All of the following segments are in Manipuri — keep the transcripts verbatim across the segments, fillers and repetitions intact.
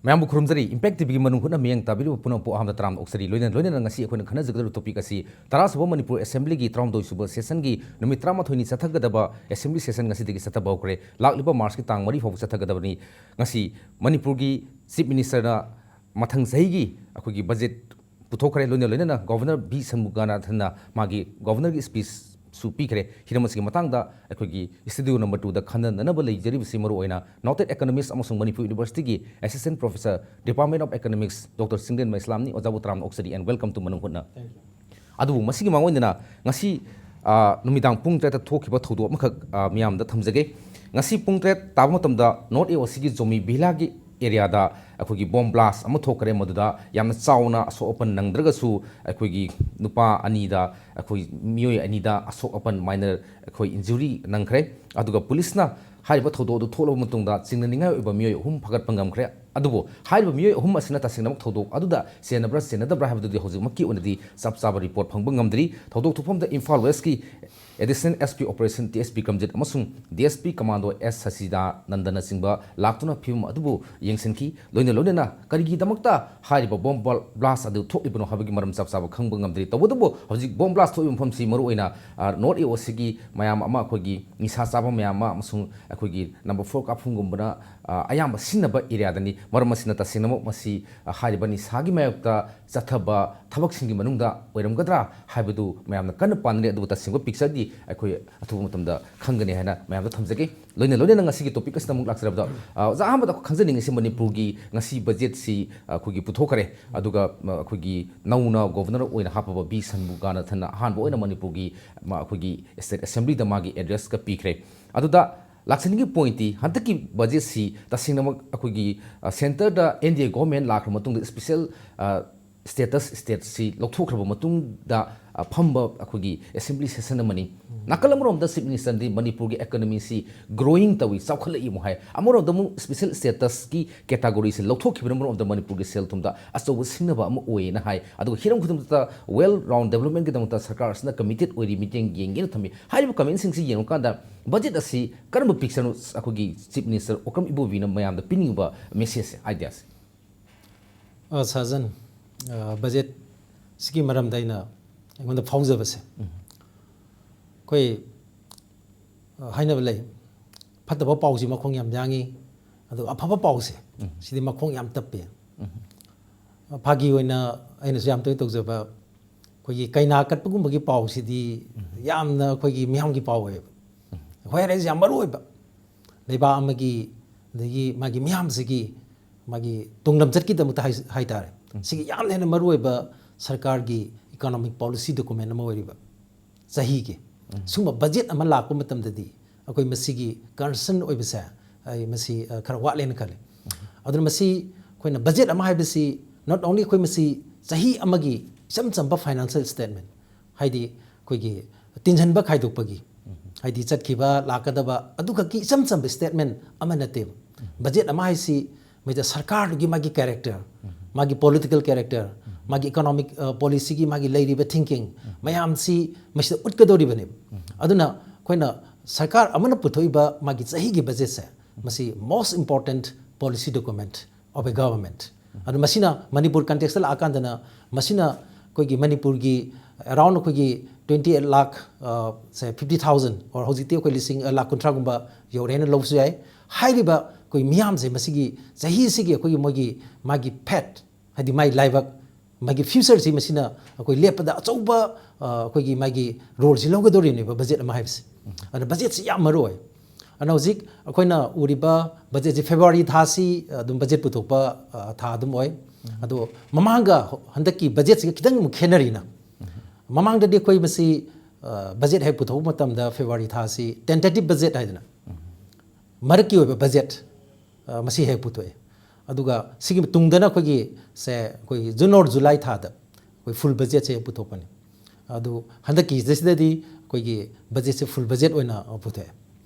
ꯃꯌꯥꯝꯕꯨ ꯈꯨꯔꯨꯝꯖꯔꯤ꯫ Impact ꯇꯤꯚꯤꯒꯤ ꯃꯅꯨꯡ ꯍꯨꯠꯅ ꯃꯤꯠꯌꯦꯡ ꯇꯥꯕꯤꯔꯤꯕ ꯄꯨꯝꯅꯃꯛꯄꯨ ꯑꯍꯥꯟꯕꯗ ꯇꯔꯥꯝꯅ ꯑꯣꯛꯆꯔꯤ꯫ ꯂꯣꯏꯅ ꯂꯣꯏꯅꯅ ꯉꯁꯤ ꯑꯩꯈꯣꯏꯅ ꯈꯟꯅꯖꯒꯗꯧꯔꯤꯕ topic ꯑꯁꯤ ꯇꯔꯥ ꯁꯨꯕ ꯃꯅꯤꯄꯨꯔ Assemblyꯒꯤ ꯇꯔꯥꯍꯨꯝꯗꯣꯏ ꯁꯨꯕ sessionꯒꯤ ꯅꯨꯃꯤꯠ ꯇꯔꯥꯃꯥꯊꯣꯏꯅꯤ ꯆꯠꯊꯒꯗꯕ Assembly session ꯉꯁꯤꯗꯒꯤ ꯆꯠꯊꯕ ꯍꯧꯈ꯭ꯔꯦ꯫ ꯂꯥꯛꯂꯤꯕ Marchꯀꯤ ꯇꯥꯡ ꯃꯔꯤ ꯐꯥꯎꯕ ꯆꯠꯊꯒꯗꯕꯅꯤ꯫ ꯉꯁꯤ ꯃꯅꯤꯄꯨꯔꯒꯤ Chief Ministerꯅ ꯃꯊꯪ ꯆꯍꯤꯒꯤ ꯑꯩꯈꯣꯏꯒꯤ budget ꯄꯨꯊꯣꯛꯈ꯭ꯔꯦ꯫ ꯂꯣꯏꯅ ꯂꯣꯏꯅꯅ Governor ꯚꯤ ꯁꯟꯃꯨꯒꯅꯥꯊꯟꯅ ꯃꯥꯒꯤ Governorꯒꯤ speechꯁꯨ ꯄꯤꯈ꯭ꯔꯦ꯫ ꯍꯤꯔꯝ ꯑꯁꯤꯒꯤ ꯃꯇꯥꯡꯗ ꯑꯩꯈꯣꯏꯒꯤ studio number twoꯗ ꯈꯟꯅꯅꯅꯕ ꯂꯩꯖꯔꯤꯕꯁꯤ ꯃꯔꯨꯑꯣꯏꯅ noted economist ꯑꯃꯁꯨꯡ Manipur Universityꯒꯤ Assistant Professor, Department of Economics, Doctor ꯆꯤꯡꯂꯦꯟꯃꯩ ꯏꯁꯂꯥꯝꯅꯤ꯫ ꯑꯣꯖꯥꯕꯨ ꯇꯔꯥꯝꯅ ꯑꯣꯛꯆꯔꯤ and welcome to ꯃꯅꯨꯡ ꯍꯨꯠꯅ꯫ ꯑꯗꯨꯕꯨ ꯃꯁꯤꯒꯤ ꯃꯥꯡꯑꯣꯏꯅꯅ ꯉꯁꯤ, ꯑ, ꯅꯨꯃꯤꯗꯥꯡ ꯄꯨꯡ ꯇꯔꯦꯠꯇ ꯊꯣꯛꯈꯤꯕ ꯊꯧꯗꯣꯛ ꯑꯃꯈꯛ, ꯑ, ꯃꯤꯌꯥꯝꯗ ꯊꯝꯖꯒꯦ꯫ ꯉꯁꯤ ꯄꯨꯡ ꯇꯔꯦꯠ ꯇꯥꯕ ꯃꯇꯝꯗ North A O Cꯒꯤ ꯖꯣꯃꯤ ꯚꯤꯂꯥꯒꯤ areaꯗ ꯑꯩꯈꯣꯏꯒꯤ bomb blast ꯑꯃ ꯊꯣꯛꯈ꯭ꯔꯦ꯫ ꯃꯗꯨꯗ ꯌꯥꯝꯅ ꯆꯥꯎꯅ ꯑꯁꯣꯛ ꯑꯄꯟ ꯅꯪꯗ꯭ꯔꯒꯁꯨ ꯑꯩꯈꯣꯏꯒꯤ ꯅꯨꯄꯥ ꯑꯅꯤꯗ, ꯑꯩꯈꯣꯏ ꯃꯤꯑꯣꯏ ꯑꯅꯤꯗ ꯑꯁꯣꯛ ꯑꯄꯟ, minor ꯑꯩꯈꯣꯏ injury ꯅꯪꯈ꯭ꯔꯦ꯫ ꯑꯗꯨꯒ ꯄꯨꯂꯤꯁꯅ ꯍꯥꯏꯔꯤꯕ ꯊꯧꯗꯣꯛ ꯑꯗꯨ ꯊꯣꯛꯂꯕ ꯃꯇꯨꯡꯗ ꯆꯤꯡꯅꯅꯤꯡꯉꯥꯏ ꯑꯣꯏꯕ ꯃꯤꯑꯣꯏ ꯑꯍꯨꯝ ꯐꯥꯒꯠꯄ ꯉꯝꯈ꯭ꯔꯦ꯫ ꯑꯗꯨꯕꯨ ꯍꯥꯏꯔꯤꯕ ꯃꯤꯑꯣꯏ ꯑꯍꯨꯝ ꯑꯁꯤꯅ ꯇꯁꯦꯡꯅꯃꯛ ꯊꯧꯗꯣꯛ ꯑꯗꯨꯗ ꯆꯦꯟꯅꯕ꯭ꯔꯥ ꯆꯦꯟꯅꯗꯕ꯭ꯔꯥ ꯍꯥꯏꯕꯗꯨꯗꯤ ꯍꯧꯖꯤꯛꯃꯛꯀꯤ ꯑꯣꯏꯅꯗꯤ ꯆꯞ ꯆꯥꯕ report ꯐꯪꯕ ꯉꯝꯗ꯭ꯔꯤ꯫ ꯊꯧꯗꯣꯛ ꯊꯣꯛꯐꯝꯗ Imphal Westꯀꯤ Additional SP Operation T S P Kamjit ꯑꯃꯁꯨꯡ ꯗꯤ ꯑꯦꯁ ꯄꯤ Commando ꯑꯦꯁ ꯁꯆꯤꯗꯥꯅꯟꯗꯅꯆꯤꯡꯕ ꯂꯥꯛꯇꯨꯅ ꯐꯤꯕꯝ ꯑꯗꯨꯕꯨ ꯌꯦꯡꯁꯤꯟꯈꯤ꯫ ꯂꯣꯏꯅ ꯂꯣꯏꯅꯅ ꯀꯔꯤꯒꯤꯗꯃꯛꯇ ꯍꯥꯏꯔꯤꯕ bomb bla-, blast ꯑꯗꯨ ꯊꯣꯛꯂꯤꯕꯅꯣ ꯍꯥꯏꯕꯒꯤ ꯃꯔꯝ ꯆꯞ ꯆꯥꯕ ꯈꯪꯕ ꯉꯝꯗ꯭ꯔꯤ꯫ ꯇꯧꯕꯇꯕꯨ ꯍꯧꯖꯤꯛ bomb blast ꯊꯣꯛꯂꯤꯕ ꯃꯐꯝꯁꯤ ꯃꯔꯨꯑꯣꯏꯅ, ꯑ, North A O Cꯒꯤ ꯃꯌꯥꯝ ꯑꯃ, ꯑꯩꯈꯣꯏꯒꯤ ꯅꯤꯁꯥ ꯆꯥꯕ ꯃꯌꯥꯝ ꯑꯃ ꯑꯃꯁꯨꯡ ꯑꯩꯈꯣꯏꯒꯤ number four ꯀꯥꯞꯐꯝꯒꯨꯝꯕꯅ, ꯑ, ꯑꯌꯥꯝꯕ ꯁꯤꯖꯤꯟꯅꯕ areaꯗꯅꯤ꯫ ꯃꯔꯝ ꯑꯁꯤꯅ ꯇꯁꯦꯡꯅꯃꯛ ꯃꯁꯤ, ꯑ, ꯍꯥꯏꯔꯤꯕ ꯅꯤꯁꯥꯒꯤ ꯃꯥꯌꯣꯛꯇ ꯆꯠꯊꯕ ꯊꯕꯛꯁꯤꯡꯒꯤ ꯃꯅꯨꯡꯗ ꯑꯣꯏꯔꯝꯒꯗ꯭ꯔꯥ ꯍꯥꯏꯕꯗꯨ ꯃꯌꯥꯝꯅ ꯀꯟꯅ ꯄꯥꯅꯔꯤ꯫ ꯑꯗꯨꯕꯨ ꯇꯁꯦꯡꯕ pictureꯗꯤ ꯑꯩꯈꯣꯏ ꯑꯊꯨꯕ ꯃꯇꯝꯗ ꯈꯪꯒꯅꯤ ꯍꯥꯏꯅ ꯃꯌꯥꯝꯗ ꯊꯝꯖꯒꯦ꯫ ꯂꯣꯏꯅ ꯂꯣꯏꯅꯅ ꯉꯁꯤꯒꯤ topic ꯑꯁꯤꯗ ꯑꯃꯨꯛ ꯂꯥꯛꯆꯔꯕꯗ, ꯑ, ꯑꯣꯖꯥ, ꯑꯍꯥꯟꯕꯗ ꯑꯩꯈꯣꯏ ꯈꯪꯖꯅꯤꯡꯉꯤꯁꯤ ꯃꯅꯤꯄꯨꯔꯒꯤ ꯉꯁꯤ budgetꯁꯤ, ꯑ, ꯑꯩꯈꯣꯏꯒꯤ ꯄꯨꯊꯣꯛꯈ꯭ꯔꯦ꯫ ꯑꯗꯨꯒ, ꯑ, ꯑꯩꯈꯣꯏꯒꯤ ꯅꯧꯅ Governor ꯑꯣꯏꯅ ꯍꯥꯞꯄꯕ ꯚꯤ ꯁꯟꯃꯨꯒꯅꯥꯊꯟꯅ ꯑꯍꯥꯟꯕ ꯑꯣꯏꯅ ꯃꯅꯤꯄꯨꯔꯒꯤ, ꯃ-, ꯑꯩꯈꯣꯏꯒꯤ State Assemblyꯗ ꯃꯥꯒꯤ addressꯀ ꯄꯤꯈ꯭ꯔꯦ꯫ ꯑꯗꯨꯗ ꯂꯥꯛꯆꯅꯤꯡꯉꯤ pointꯇꯤ ꯍꯟꯗꯛꯀꯤ budgetꯁꯤ ꯇꯁꯦꯡꯅꯃꯛ ꯑꯩꯈꯣꯏꯒꯤ, ꯑ, centreꯗ N D A government ꯂꯥꯛꯈ꯭ꯔ ꯃꯇꯨꯡꯗ special, ꯑ, status stateꯁꯤ ꯂꯧꯊꯣꯛꯈ꯭ꯔꯕ ꯃꯇꯨꯡꯗ, ꯑ, ꯐꯝꯕ ꯑꯩꯈꯣꯏꯒꯤ Assembly session ꯑꯃꯅꯤ꯫ ꯅꯥꯀꯜ ꯑꯃꯔꯣꯝꯗ Chief Ministerꯗꯤ ꯃꯅꯤꯄꯨꯔꯒꯤ economyꯁꯤ growing ꯇꯧꯏ, ꯆꯥꯎꯈꯠꯂꯛꯏ ꯑꯃꯨꯛ ꯍꯥꯏ꯫ ꯑꯃꯔꯣꯝꯗ ꯑꯃꯨꯛ special statusꯀꯤ categoryꯁꯤ ꯂꯧꯊꯣꯛꯈꯤꯕꯅ ꯃꯔꯝ ꯑꯣꯏꯔꯒ ꯃꯅꯤꯄꯨꯔꯒꯤ ꯁꯦꯜ ꯊꯨꯝꯗ ꯑꯆꯧꯕ ꯁꯤꯡꯅꯕ ꯑꯃ ꯑꯣꯏꯌꯦꯅ ꯍꯥꯏ꯫ ꯑꯗꯨꯒ ꯍꯤꯔꯝ ꯈꯨꯗꯤꯡꯃꯛꯇ well round developmentꯀꯤꯗꯃꯛꯇ ꯁꯔꯀꯥꯔ ꯑꯁꯤꯅ committed ꯑꯣꯏꯔꯤ, ꯃꯤꯠꯌꯦꯡ ꯌꯦꯡꯒꯦꯅ ꯊꯝꯃꯤ꯫ ꯍꯥꯏꯔꯤꯕ commentꯁꯤꯡꯁꯤ ꯌꯦꯡꯉꯨꯀꯥꯟꯗ budget ꯑꯁꯤ ꯀꯔꯝꯕ pictureꯅꯣ ꯑꯩꯈꯣꯏꯒꯤ Chief Minister ꯑꯣꯀ꯭ꯔꯝ ꯏꯕꯣꯕꯤꯅ ꯃꯌꯥꯝꯗ ꯄꯤꯅꯤꯡꯉꯤꯕ messageꯁꯦ, ideaꯁꯦ? ꯑ, ꯁꯥꯖꯟ, ꯑ, ꯕꯖꯦꯠꯁꯤꯒꯤ ꯃꯔꯝꯗ ꯑꯩꯅ, ꯑꯩꯉꯣꯟꯗ ꯐꯥꯎꯖꯕꯁꯦ, ꯑꯩꯈꯣꯏ, ꯑ, ꯍꯥꯏꯅꯕ ꯂꯩ, "ꯐꯠꯇꯕ ꯄꯥꯎꯁꯤ ꯃꯈꯣꯡ ꯌꯥꯝ ꯌꯥꯡꯉꯤ, ꯑꯗꯨꯒ ꯑꯐꯕ ꯄꯥꯎꯁꯦ, ꯁꯤꯗꯤ ꯃꯈꯣꯡ ꯌꯥꯝ ꯇꯞꯄꯤ"꯫ ꯐꯥꯒꯤ ꯑꯣꯏꯅ ꯑꯩꯅꯁꯨ ꯌꯥꯝ ꯇꯣꯏꯅ ꯇꯧꯖꯕ, ꯑꯩꯈꯣꯏꯒꯤ ꯀꯩꯅꯥ ꯀꯠꯄꯒꯨꯝꯕꯒꯤ ꯄꯥꯎꯁꯤꯗꯤ ꯌꯥꯝꯅ ꯑꯩꯈꯣꯏꯒꯤ ꯃꯤꯌꯥꯝꯒꯤ ꯄꯥꯎ ꯑꯣꯏꯌꯦꯕ꯫ ꯍꯣꯏ, ꯍꯥꯏꯔꯛꯏꯁꯦ ꯌꯥꯝ ꯃꯔꯨ ꯑꯣꯏꯕ, ꯂꯩꯕꯥꯛ ꯑꯃꯒꯤ, ꯑꯗꯒꯤ ꯃꯥꯒꯤ ꯃꯤꯌꯥꯝꯁꯤꯒꯤ ꯃꯥꯒꯤ ꯇꯨꯡꯂꯝꯆꯠꯀꯤꯗꯃꯛꯇ ꯍꯥꯏ-, ꯍꯥꯏꯇꯥꯔꯦ꯫ ꯁꯤꯒꯤ ꯌꯥꯝꯅ ꯍꯦꯟꯅ ꯃꯔꯨ ꯑꯣꯏꯕ ꯁꯔꯀꯥꯔꯒꯤ economic policy document ꯑꯃ ꯑꯣꯏꯔꯤꯕ ꯆꯍꯤꯒꯤ꯫ ꯁꯨꯝꯕ ꯕꯖꯦꯠ ꯑꯃ ꯂꯥꯛꯄ ꯃꯇꯝꯗꯗꯤ ꯑꯩꯈꯣꯏ ꯃꯁꯤꯒꯤ concern ꯑꯣꯏꯕꯁꯦ ꯑꯩ ꯃꯁꯤ, ꯑ, ꯈꯔ ꯋꯥꯠꯂꯦꯅ ꯈꯜꯂꯤ꯫ ꯑꯗꯨꯅ ꯃꯁꯤ ꯑꯩꯈꯣꯏꯅ ꯕꯖꯦꯠ ꯑꯃ ꯍꯥꯏꯕꯁꯤ not only ꯑꯩꯈꯣꯏ ꯃꯁꯤ ꯆꯍꯤ ꯑꯃꯒꯤ ꯏꯆꯝ ꯆꯝꯕ financial statement, ꯍꯥꯏꯗꯤ ꯑꯩꯈꯣꯏꯒꯤ ꯇꯤꯟꯁꯤꯟꯕ ꯈꯥꯏꯗꯣꯛꯄꯒꯤ, ꯍꯥꯏꯗꯤ ꯆꯠꯈꯤꯕ ꯂꯥꯛꯀꯗꯕ ꯑꯗꯨꯈꯛꯀꯤ ꯏꯆꯝ ꯆꯝꯕ statement ꯑꯃ ꯅꯠꯇꯦꯕ꯫ ꯕꯖꯦꯠ ꯑꯃ ꯍꯥꯏꯁꯤ ꯃꯩꯗ ꯁꯔꯀꯥꯔꯗꯨꯒꯤ ꯃꯥꯒꯤ character, ꯃꯥꯒꯤ political character, ꯃꯥꯒꯤ economic, ꯑ, policyꯒꯤ ꯃꯥꯒꯤ ꯂꯩꯔꯤꯕ thinking ꯃꯌꯥꯝꯁꯤ ꯃꯁꯤꯗ ꯎꯠꯀꯗꯧꯔꯤꯕꯅꯦꯕ꯫ ꯑꯗꯨꯅ ꯑꯩꯈꯣꯏꯅ ꯁꯔꯀꯥꯔ ꯑꯃꯅ ꯄꯨꯊꯣꯛꯏꯕ ꯃꯥꯒꯤ ꯆꯍꯤꯒꯤ ꯕꯖꯦꯠꯁꯦ, ꯃꯁꯤ most important policy document of a government꯫ ꯑꯗꯨ ꯃꯁꯤꯅ ꯃꯅꯤꯄꯨꯔ context ꯂꯥꯛꯑꯀꯥꯟꯗꯅ, ꯃꯁꯤꯅ ꯑꯩꯈꯣꯏꯒꯤ ꯃꯅꯤꯄꯨꯔꯒꯤ around ꯑꯩꯈꯣꯏꯒꯤ twenty eight lakh, ꯑ, ꯁꯦ fifty thousand, or ꯍꯧꯖꯤꯛꯇꯤ ꯑꯩꯈꯣꯏ ꯂꯤꯁꯤꯡ, ꯑ, ꯂꯥꯈ ꯀꯨꯟꯊ꯭ꯔꯥꯒꯨꯝꯕ ꯌꯧꯔꯦꯅ ꯂꯧꯕꯁꯨ ꯌꯥꯏ꯫ ꯍꯥꯏꯔꯤꯕ ꯑꯩꯈꯣꯏ ꯃꯤꯌꯥꯝꯁꯦ ꯃꯁꯤꯒꯤ ꯆꯍꯤꯁꯤꯒꯤ ꯑꯩꯈꯣꯏꯒꯤ ꯃꯣꯏꯒꯤ ꯃꯥꯒꯤ fate, ꯍꯥꯏꯗꯤ ꯃꯥꯒꯤ ꯂꯥꯏꯕꯛ, ꯃꯥꯒꯤ futureꯁꯤ ꯃꯁꯤꯅ ꯑꯩꯈꯣꯏ ꯂꯦꯞꯄꯗ ꯑꯆꯧꯕ, ꯑ, ꯑꯩꯈꯣꯏꯒꯤ ꯃꯥꯒꯤ roleꯁꯤ ꯂꯧꯒꯗꯧꯔꯤꯕꯅꯦꯕ ꯕꯖꯦꯠ ꯑꯃ ꯍꯥꯏꯕꯁꯦ꯫ ꯑꯗꯨꯅ ꯕꯖꯦꯠꯁꯤ ꯌꯥꯝ ꯃꯔꯨ ꯑꯣꯏ꯫ ꯑꯗꯨꯅ ꯍꯧꯖꯤꯛ ꯑꯩꯈꯣꯏꯅ ꯎꯔꯤꯕ ꯕꯖꯦꯠꯁꯤ February ꯊꯥꯁꯤ ꯑꯗꯨꯝ ꯕꯖꯦꯠ ꯄꯨꯊꯣꯛꯄ, ꯑ, ꯊꯥ ꯑꯗꯨꯝ ꯑꯣꯏ꯫ ꯑꯗꯣ ꯃꯃꯥꯡꯒ ꯍꯟꯗꯛꯀꯤ ꯕꯖꯦꯠꯁꯤꯒ ꯈꯤꯇꯪ ꯑꯃꯨꯛ ꯈꯦꯠꯅꯔꯤꯅ, ꯃꯃꯥꯡꯗꯗꯤ ꯑꯩꯈꯣꯏ ꯃꯁꯤ, ꯑ, ꯕꯖꯦꯠ ꯍꯦꯛ ꯄꯨꯊꯣꯛꯄ ꯃꯇꯝꯗ February ꯊꯥꯁꯤ tentative budget ꯍꯥꯏꯗꯅ ꯃꯔꯛꯀꯤ ꯑꯣꯏꯕ ꯕꯖꯦꯠ, ꯑ, ꯃꯁꯤ ꯍꯦꯛ ꯄꯨꯊꯣꯛꯑꯦ꯫ ꯑꯗꯨꯒ ꯁꯤꯒꯤ ꯃꯇꯨꯡꯗꯅ ꯑꯩꯈꯣꯏꯒꯤ ꯁꯦ, ꯑꯩꯈꯣꯏꯒꯤ June or July ꯊꯥꯗ ꯑꯩꯈꯣꯏ full budgetꯁꯦ ꯍꯦꯛ ꯄꯨꯊꯣꯛꯄꯅꯤ꯫ ꯑꯗꯨ ꯍꯟꯗꯛꯀꯤꯁꯤꯗꯩꯁꯤꯗꯗꯤ ꯑꯩꯈꯣꯏꯒꯤ ꯕꯖꯦꯠꯁꯦ full budget ꯑꯣꯏꯅ ꯄꯨꯊꯣꯛꯑꯦ꯫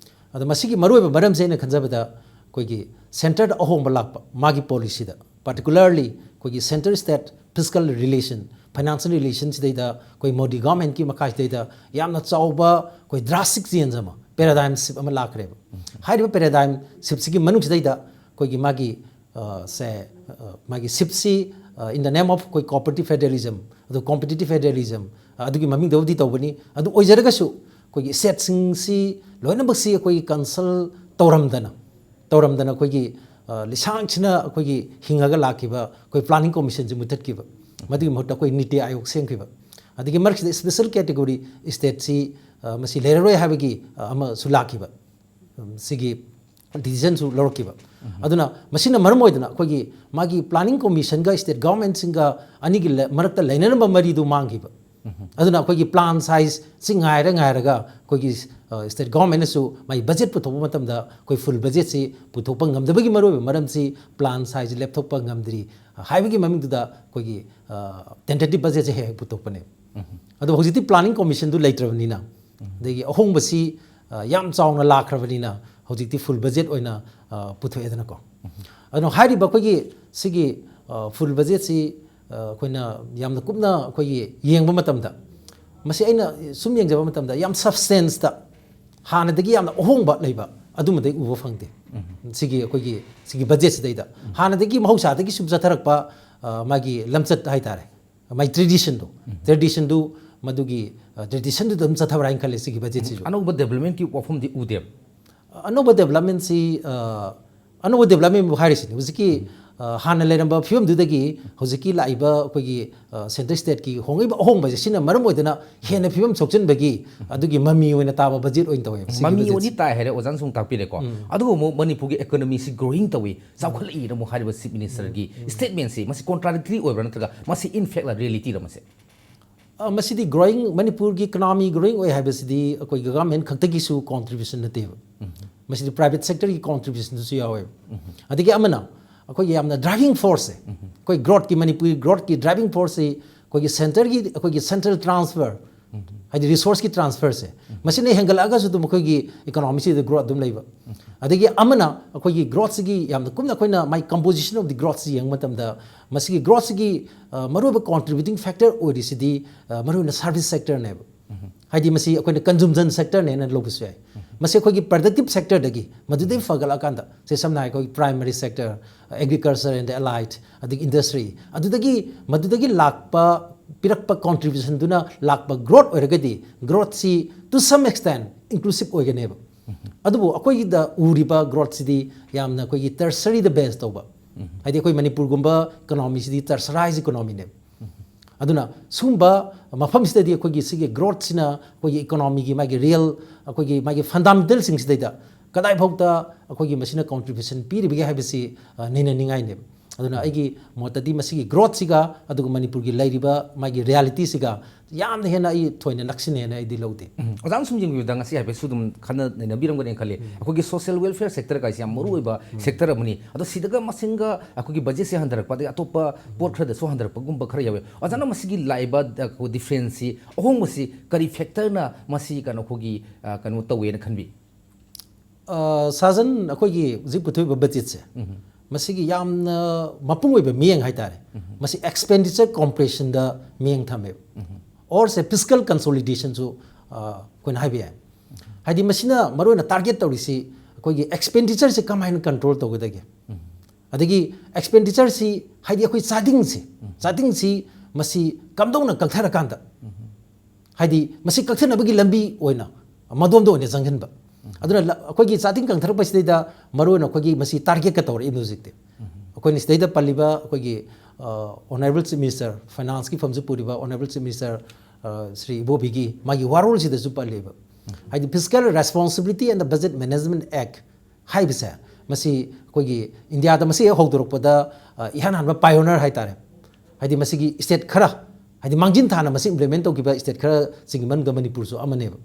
ꯑꯗꯣ ꯃꯁꯤꯒꯤ ꯃꯔꯨꯑꯣꯏꯕ ꯃꯔꯝꯁꯦ ꯑꯩꯅ ꯈꯟꯖꯕꯗ ꯑꯩꯈꯣꯏꯒꯤ centreꯗ ꯑꯍꯣꯡꯕ ꯂꯥꯛꯄ, ꯃꯥꯒꯤ policyꯗ, particularly ꯑꯩꯈꯣꯏꯒꯤ center state fiscal relation, financial relationꯁꯤꯗꯩꯗ ꯑꯩꯈꯣꯏ ꯃꯣꯗꯤ governmentꯀꯤ ꯃꯈꯥꯁꯤꯗꯩꯗ ꯌꯥꯝꯅ ꯆꯥꯎꯕ ꯑꯩꯈꯣꯏ drastic change ꯑꯃ, paradigm shift ꯑꯃ ꯂꯥꯛꯈ꯭ꯔꯦꯕ꯫ ꯍꯥꯏꯔꯤꯕ paradigm shiftꯁꯤꯒꯤ ꯃꯅꯨꯡꯁꯤꯗꯩꯗ ꯑꯩꯈꯣꯏꯒꯤ ꯃꯥꯒꯤ ꯑ, ꯁꯦ, ꯑ, ꯃꯥꯒꯤ ꯁꯤꯞꯁꯤ, ꯑ, in the name of ꯑꯩꯈꯣꯏ cooperative federalism, ꯑꯗꯨ competitive federalism, ꯑ, ꯑꯗꯨꯒꯤ ꯃꯃꯤꯡꯗꯕꯨꯗꯤ ꯇꯧꯕꯅꯤ꯫ ꯑꯗꯨ ꯑꯣꯏꯖꯔꯒꯁꯨ ꯑꯩꯈꯣꯏꯒꯤ stateꯁꯤꯡꯁꯤ ꯂꯣꯏꯅꯃꯛꯁꯤ ꯑꯩꯈꯣꯏꯒꯤ consult ꯇꯧꯔꯝꯗꯅ, ꯇꯧꯔꯝꯗꯅ ꯑꯩꯈꯣꯏꯒꯤ, ꯑ, ꯂꯤꯁꯥꯡꯁꯤꯟꯅ ꯑꯩꯈꯣꯏꯒꯤ ꯍꯤꯡꯉꯒ ꯂꯥꯛꯈꯤꯕ ꯑꯩꯈꯣꯏ planning commissionꯁꯤ ꯃꯨꯊꯠꯈꯤꯕ꯫ ꯃꯗꯨꯒꯤ ꯃꯍꯨꯠꯇ ꯑꯩꯈꯣꯏ NITI Aayog ꯁꯦꯝꯈꯤꯕ꯫ ꯑꯗꯒꯤ ꯃꯔꯛꯁꯤꯗ special category stateꯁꯤ, ꯑ, ꯃꯁꯤ ꯂꯩꯔꯔꯣꯏ ꯍꯥꯏꯕꯒꯤ, ꯑ, ꯑꯃꯁꯨ ꯂꯥꯛꯈꯤꯕ꯫ ꯎꯝ, ꯁꯤꯒꯤ decisionꯁꯨ ꯂꯧꯔꯛꯈꯤꯕ꯫ ꯑꯗꯨꯅ ꯃꯁꯤꯅ ꯃꯔꯝ ꯑꯣꯏꯗꯅ ꯑꯩꯈꯣꯏꯒꯤ ꯃꯥꯒꯤ planning commissionꯒ state governmentꯁꯤꯡꯒ ꯑꯅꯤꯒꯤ ꯂ-, ꯃꯔꯛꯇ ꯂꯩꯅꯔꯝꯕ ꯃꯔꯤꯗꯨ ꯃꯥꯡꯈꯤꯕ꯫ ꯑꯗꯨꯅ ꯑꯩꯈꯣꯏꯒꯤ plan sizeꯁꯤ ꯉꯥꯏꯔ ꯉꯥꯏꯔꯒ ꯑꯩꯈꯣꯏꯒꯤ, ꯑ, state governmentꯅꯁꯨ ꯃꯥꯒꯤ budget ꯄꯨꯊꯣꯛꯄ ꯃꯇꯝꯗ ꯑꯩꯈꯣꯏ full budgetꯁꯤ ꯄꯨꯊꯣꯛꯄ ꯉꯝꯗꯕꯒꯤ ꯃꯔꯨꯑꯣꯏꯕ ꯃꯔꯝꯁꯤ plan size ꯂꯦꯞꯊꯣꯛꯄ ꯉꯝꯗ꯭ꯔꯤ ꯍꯥꯏꯕꯒꯤ ꯃꯃꯤꯡꯗꯨꯗ ꯑꯩꯈꯣꯏꯒꯤ, ꯑ, tentative budgetꯁꯦ ꯍꯦꯛ ꯍꯦꯛ ꯄꯨꯊꯣꯛꯄꯅꯦ꯫ ꯑꯗꯣ ꯍꯧꯖꯤꯛꯇꯤ planning commissionꯗꯨ ꯂꯩꯇ꯭ꯔꯕꯅꯤꯅ, ꯑꯗꯒꯤ ꯑꯍꯣꯡꯕꯁꯤ, ꯑ, ꯌꯥꯝ ꯆꯥꯎꯅ ꯂꯥꯛꯈ꯭ꯔꯕꯅꯤꯅ ꯍꯧꯖꯤꯛꯇꯤ full budget ꯑꯣꯏꯅ, ꯑ, ꯄꯨꯊꯣꯛꯑꯦꯗꯅꯀꯣ꯫ ꯑꯗꯨꯅ ꯍꯥꯏꯔꯤꯕ ꯑꯩꯈꯣꯏꯒꯤ ꯁꯤꯒꯤ, ꯑ, full budgetꯁꯤ, ꯑ, ꯑꯩꯈꯣꯏꯅ ꯌꯥꯝꯅ ꯀꯨꯞꯅ ꯑꯩꯈꯣꯏꯒꯤ ꯌꯦꯡꯕ ꯃꯇꯝꯗ, ꯃꯁꯤ ꯑꯩꯅ ꯁꯨꯝ ꯌꯦꯡꯖꯕ ꯃꯇꯝꯗ ꯌꯥꯝ substanceꯇ ꯍꯥꯟꯅꯗꯒꯤ ꯌꯥꯝꯅ ꯑꯍꯣꯡꯕ ꯂꯩꯕ ꯑꯗꯨꯃꯗꯤ ꯎꯕ ꯐꯪꯗꯦ꯫ ꯁꯤꯒꯤ ꯑꯩꯈꯣꯏꯒꯤ ꯁꯤꯒꯤ budgetꯁꯤꯗꯩꯗ ꯍꯥꯟꯅꯗꯒꯤ ꯃꯍꯧꯁꯥꯗꯒꯤ ꯁꯨꯝ ꯆꯠꯊꯔꯛꯄ, ꯑ, ꯃꯥꯒꯤ ꯂꯝꯆꯠ ꯍꯥꯏꯇꯥꯔꯦ, ꯃꯥꯒꯤ traditionꯗꯣ, traditionꯗꯨ, ꯃꯗꯨꯒꯤ, ꯑ, traditionꯗꯨꯗ ꯑꯗꯨꯝ ꯆꯠꯊꯕ꯭ꯔꯥ ꯍꯥꯏꯅ ꯈꯜꯂꯦ ꯁꯤꯒꯤ budgetꯁꯤꯁꯨ꯫ ꯑꯅꯧꯕ developmentꯀꯤ ꯋꯥꯐꯝꯗꯤ ꯎꯗꯦꯕ꯫ ꯑꯅꯧꯕ developmentꯁꯤ, ꯑ, ꯑꯅꯧꯕ developmentꯕꯨ ꯍꯥꯏꯔꯤꯁꯤꯅꯤ꯫ ꯍꯧꯖꯤꯛꯀꯤ, ꯑ, ꯍꯥꯟꯅ ꯂꯩꯔꯝꯕ ꯐꯤꯕꯝꯗꯨꯗꯒꯤ ꯍꯧꯖꯤꯛꯀꯤ ꯂꯥꯛꯏꯕ ꯑꯩꯈꯣꯏꯒꯤ, ꯑ, central stateꯀꯤ ꯍꯣꯡꯉꯛꯏꯕ ꯑꯍꯣꯡꯕꯁꯦ, ꯁꯤꯅ ꯃꯔꯝ ꯑꯣꯏꯗꯅ ꯍꯦꯟꯅ ꯐꯤꯕꯝ ꯁꯣꯛꯆꯟꯕꯒꯤ ꯑꯗꯨꯒꯤ ꯃꯃꯤ ꯑꯣꯏꯅ ꯇꯥꯕ budget ꯑꯣꯏꯅ ꯇꯧꯋꯦꯕ ꯁꯤꯒꯤ ꯃꯃꯤ budgetꯁꯦ꯫ ꯑꯣꯏꯅꯤ ꯇꯥꯏ ꯍꯥꯏꯔꯦ, ꯑꯣꯖꯥꯅ ꯁꯨꯝ ꯇꯥꯛꯄꯤꯔꯦꯀꯣ꯫ ꯑꯗꯨꯕꯨ ꯑꯃꯨꯛ ꯃꯅꯤꯄꯨꯔꯒꯤ economyꯁꯤ growing ꯇꯧꯏ, ꯆꯥꯎꯈꯠꯂꯛꯏꯅ ꯑꯃꯨꯛ ꯍꯥꯏꯔꯤꯕ chief ministerꯒꯤ statementꯁꯤ, ꯃꯁꯤ contradictory ꯑꯣꯏꯕ꯭ꯔꯥ ꯅꯠꯇ꯭ꯔꯒ ꯃꯁꯤ in factꯂ realityꯔ ꯃꯁꯤ? ꯑ, ꯃꯁꯤꯗꯤ growing, ꯃꯅꯤꯄꯨꯔꯒꯤ economy growing ꯑꯣꯏ ꯍꯥꯏꯕꯁꯤꯗꯤ ꯑꯩꯈꯣꯏꯒꯤ government ꯈꯛꯇꯒꯤꯁꯨ contribution ꯅꯠꯇꯦꯕ꯫ ꯃꯁꯤꯗꯤ private sectorꯒꯤ contributionꯗꯨꯁꯨ ꯌꯥꯎꯋꯦꯕ꯫ ꯑꯗꯒꯤ ꯑꯃꯅ ꯑꯩꯈꯣꯏꯒꯤ ꯌꯥꯝꯅ driving forceꯁꯦ, ꯑꯩꯈꯣꯏ growthꯀꯤ, ꯃꯅꯤꯄꯨꯔꯒꯤ growthꯀꯤ driving forceꯁꯤ ꯑꯩꯈꯣꯏꯒꯤ centreꯒꯤ, ꯑꯩꯈꯣꯏꯒꯤ central transfer, ꯍꯥꯏꯗꯤ resourceꯀꯤ transferꯁꯦ, ꯃꯁꯤꯅ ꯍꯦꯟꯒꯠꯂꯛꯑꯒꯁꯨ ꯑꯗꯨꯝ ꯑꯩꯈꯣꯏꯒꯤ economyꯁꯤꯗ growth ꯑꯗꯨꯝ ꯂꯩꯕ꯫ ꯑꯗꯒꯤ ꯑꯃꯅ ꯑꯩꯈꯣꯏꯒꯤ growthꯁꯤꯒꯤ ꯌꯥꯝꯅ ꯀꯨꯞꯅ ꯑꯩꯈꯣꯏꯅ ꯃꯥꯏ composition of the growthꯁꯤ ꯌꯦꯡꯕ ꯃꯇꯝꯗ, ꯃꯁꯤꯒꯤ growthꯁꯤꯒꯤ, ꯑ, ꯃꯔꯨꯑꯣꯏꯕ contributing factor ꯑꯣꯏꯔꯤꯁꯤꯗꯤ, ꯑ, ꯃꯔꯨꯑꯣꯏꯅ service sectorꯅꯦꯕ꯫ ꯍꯥꯏꯗꯤ ꯃꯁꯤ ꯑꯩꯈꯣꯏꯅ consumption sectorꯅꯦꯅ ꯂꯧꯕꯁꯨ ꯌꯥꯏ꯫ ꯃꯁꯤ ꯑꯩꯈꯣꯏꯒ productive sectorꯗꯒꯤ ꯃꯗꯨꯗꯩ ꯐꯒꯠꯂꯛꯑꯀꯥꯟꯗ, ꯁꯦ ꯁꯝꯅ ꯍꯥꯏ ꯑꯩꯈꯣꯏꯒꯤ primary sector, agriculture and allied, ꯑꯗꯒꯤ industry, ꯑꯗꯨꯗꯒꯤ, ꯃꯗꯨꯗꯒꯤ ꯂꯥꯛꯄ, ꯄꯤꯔꯛꯄ contributionꯗꯨꯅ ꯂꯥꯛꯄ growth ꯑꯣꯏꯔꯒꯗꯤ, growthꯁꯤ to some extent inclusive ꯑꯣꯏꯒꯅꯦꯕ꯫ ꯑꯗꯨꯕꯨ ꯑꯩꯈꯣꯏꯒꯤꯗ ꯎꯔꯤꯕ growthꯁꯤꯗꯤ ꯌꯥꯝꯅ ꯑꯩꯈꯣꯏꯒꯤ tertiaryꯗ base ꯇꯧꯕ, ꯍꯥꯏꯗꯤ ꯑꯩꯈꯣꯏ ꯃꯅꯤꯄꯨꯔꯒꯨꯝꯕ economyꯁꯤꯗꯤ tertiarized economyꯅꯦꯕ꯫ ꯑꯗꯨꯅ ꯁꯨꯝꯕ ꯃꯐꯝꯁꯤꯗꯗꯤ ꯑꯩꯈꯣꯏꯒꯤ ꯁꯤꯒꯤ growthꯁꯤꯅ ꯑꯩꯈꯣꯏꯒꯤ economyꯒꯤ ꯃꯥꯒꯤ real, ꯑꯩꯈꯣꯏꯒꯤ ꯃꯥꯒꯤ fundamentalꯁꯤꯡꯁꯤꯗꯩꯗ ꯀꯗꯥꯏꯐꯥꯎꯗ ꯑꯩꯈꯣꯏꯒꯤ ꯃꯁꯤꯅ contribution ꯄꯤꯔꯤꯕꯒꯦ ꯍꯥꯏꯕꯁꯤ, ꯑ, ꯅꯩꯅꯅꯤꯡꯉꯥꯏꯅꯦꯕ꯫ ꯑꯗꯨꯅ ꯑꯩꯒꯤ ꯃꯣꯠꯇꯗꯤ ꯃꯁꯤꯒꯤ growthꯁꯤꯒ ꯑꯗꯨꯒ ꯃꯅꯤꯄꯨꯔꯒꯤ ꯂꯩꯔꯤꯕ ꯃꯥꯒꯤ realityꯁꯤꯒ ꯌꯥꯝꯅ ꯍꯦꯟꯅ ꯑꯩ ꯊꯣꯏꯅ ꯅꯛꯁꯤꯟꯅꯩꯅ ꯑꯩꯗꯤ ꯂꯧꯗꯦ꯫ ꯎꯝ꯫ ꯑꯣꯖꯥꯅ ꯁꯨꯝ ꯌꯦꯡꯕꯤꯕꯗ ꯉꯁꯤ ꯍꯥꯏꯐꯦꯠꯁꯨ ꯑꯗꯨꯝ ꯈꯟꯅ ꯅꯩꯅꯕꯤꯔꯝꯒꯅꯤ ꯈꯜꯂꯤ꯫ ꯑꯩꯈꯣꯏꯒꯤ social welfare sector ꯀꯥꯏꯁꯦ ꯌꯥꯝ ꯃꯔꯨ ꯑꯣꯏꯕ sector ꯑꯃꯅꯤ꯫ ꯑꯗꯣ ꯁꯤꯗꯒ ꯃꯁꯤꯡꯒ ꯑꯩꯈꯣꯏꯒꯤ budgetꯁꯦ ꯍꯟꯊꯔꯛꯄ, ꯑꯗꯩ ꯑꯇꯣꯞꯄ ꯄꯣꯠ ꯈꯔꯗꯁꯨ ꯍꯟꯊꯔꯛꯄꯒꯨꯝꯕ ꯈꯔ ꯌꯥꯎꯋꯦ꯫ ꯑꯣꯖꯥꯅ ꯃꯁꯤꯒꯤ ꯂꯥꯛꯏꯕ, ꯑ, differenceꯁꯤ, ꯑꯍꯣꯡꯕꯁꯤ ꯀꯔꯤ factorꯅ ꯃꯁꯤ ꯀꯩꯅꯣ ꯑꯩꯈꯣꯏꯒꯤ, ꯑ, ꯀꯩꯅꯣ ꯇꯧꯋꯦꯅ ꯈꯟꯕꯤ? ꯑ, ꯁꯥꯖꯟ, ꯑꯩꯈꯣꯏꯒꯤ ꯍꯧꯖꯤꯛ ꯄꯨꯊꯣꯛꯏꯕ budgetꯁꯦ, ꯃꯁꯤꯒꯤ ꯌꯥꯝꯅ ꯃꯄꯨꯡ ꯑꯣꯏꯕ ꯃꯤꯠꯌꯦꯡ ꯍꯥꯏꯇꯥꯔꯦ, ꯃꯁꯤ expenditure compressionꯗ ꯃꯤꯠꯌꯦꯡ ꯊꯝꯃꯦꯕ꯫ Or ꯁꯦ fiscal consolidationꯁꯨ, ꯑ, ꯑꯩꯈꯣꯏꯅ ꯍꯥꯏꯕ ꯌꯥꯏ꯫ ꯍꯥꯏꯗꯤ ꯃꯁꯤꯅ ꯃꯔꯨꯑꯣꯏꯅ target ꯇꯧꯔꯤꯁꯤ ꯑꯩꯈꯣꯏꯒꯤ expenditureꯁꯦ ꯀꯃꯥꯏꯅ control ꯇꯧꯒꯗꯒꯦ, ꯑꯗꯒꯤ expenditureꯁꯤ, ꯍꯥꯏꯗꯤ ꯑꯩꯈꯣꯏ ꯆꯥꯗꯤꯡꯁꯤ, ꯆꯥꯗꯤꯡꯁꯤ ꯃꯁꯤ ꯀꯝꯗꯧꯅ ꯀꯛꯊꯔꯀꯥꯟꯗ, ꯍꯥꯏꯗꯤ ꯃꯁꯤ ꯀꯛꯊꯅꯕꯒꯤ ꯂꯝꯕꯤ ꯑꯣꯏꯅ ꯃꯗꯣꯝꯗ ꯑꯣꯏꯅ ꯆꯪꯍꯟꯕ꯫ ꯑꯗꯨꯅ ꯂ-, ꯑꯩꯈꯣꯏꯒꯤ ꯆꯥꯗꯤꯡ ꯀꯛꯊꯔꯛꯄꯁꯤꯗꯩꯗ ꯃꯔꯨꯑꯣꯏꯅ ꯑꯩꯈꯣꯏꯒꯤ ꯃꯁꯤ targetꯀ ꯇꯧꯔꯛꯏꯕ ꯍꯧꯖꯤꯛꯇꯤ꯫ ꯑꯩꯈꯣꯏꯅ ꯁꯤꯗꯩꯗ ꯄꯜꯂꯤꯕ ꯑꯩꯈꯣꯏꯒꯤ, ꯑ, honourable chief minister, financeꯀꯤ ꯐꯝꯁꯨ ꯄꯨꯔꯤꯕ honourable chief minister, ꯑ, ꯁ꯭ꯔꯤ ꯏꯕꯣꯕꯤꯒꯤ ꯃꯥꯒꯤ ꯋꯥꯔꯣꯜꯁꯤꯗꯁꯨ ꯄꯜꯂꯤꯕ꯫ ꯍꯥꯏꯗꯤ Fiscal Responsibility and the Budget Management Act ꯍꯥꯏꯕꯁꯦ, ꯃꯁꯤ ꯑꯩꯈꯣꯏꯒꯤ ꯏꯟꯗꯤꯌꯥꯗ ꯃꯁꯤ ꯍꯦꯛ ꯍꯧꯗꯣꯔꯛꯄꯗ, ꯑ, ꯏꯍꯥꯟ ꯍꯥꯟꯕ pioneer ꯍꯥꯏꯇꯥꯔꯦ꯫ ꯍꯥꯏꯗꯤ ꯃꯁꯤꯒꯤ state ꯈꯔ, ꯍꯥꯏꯗꯤ ꯃꯥꯡꯖꯤꯟ ꯊꯥꯅ ꯃꯁꯤ implement ꯇꯧꯈꯤꯕ state ꯈꯔꯁꯤꯡꯒꯤ ꯃꯅꯨꯡꯗ ꯃꯅꯤꯄꯨꯔꯁꯨ ꯑꯃꯅꯦꯕ꯫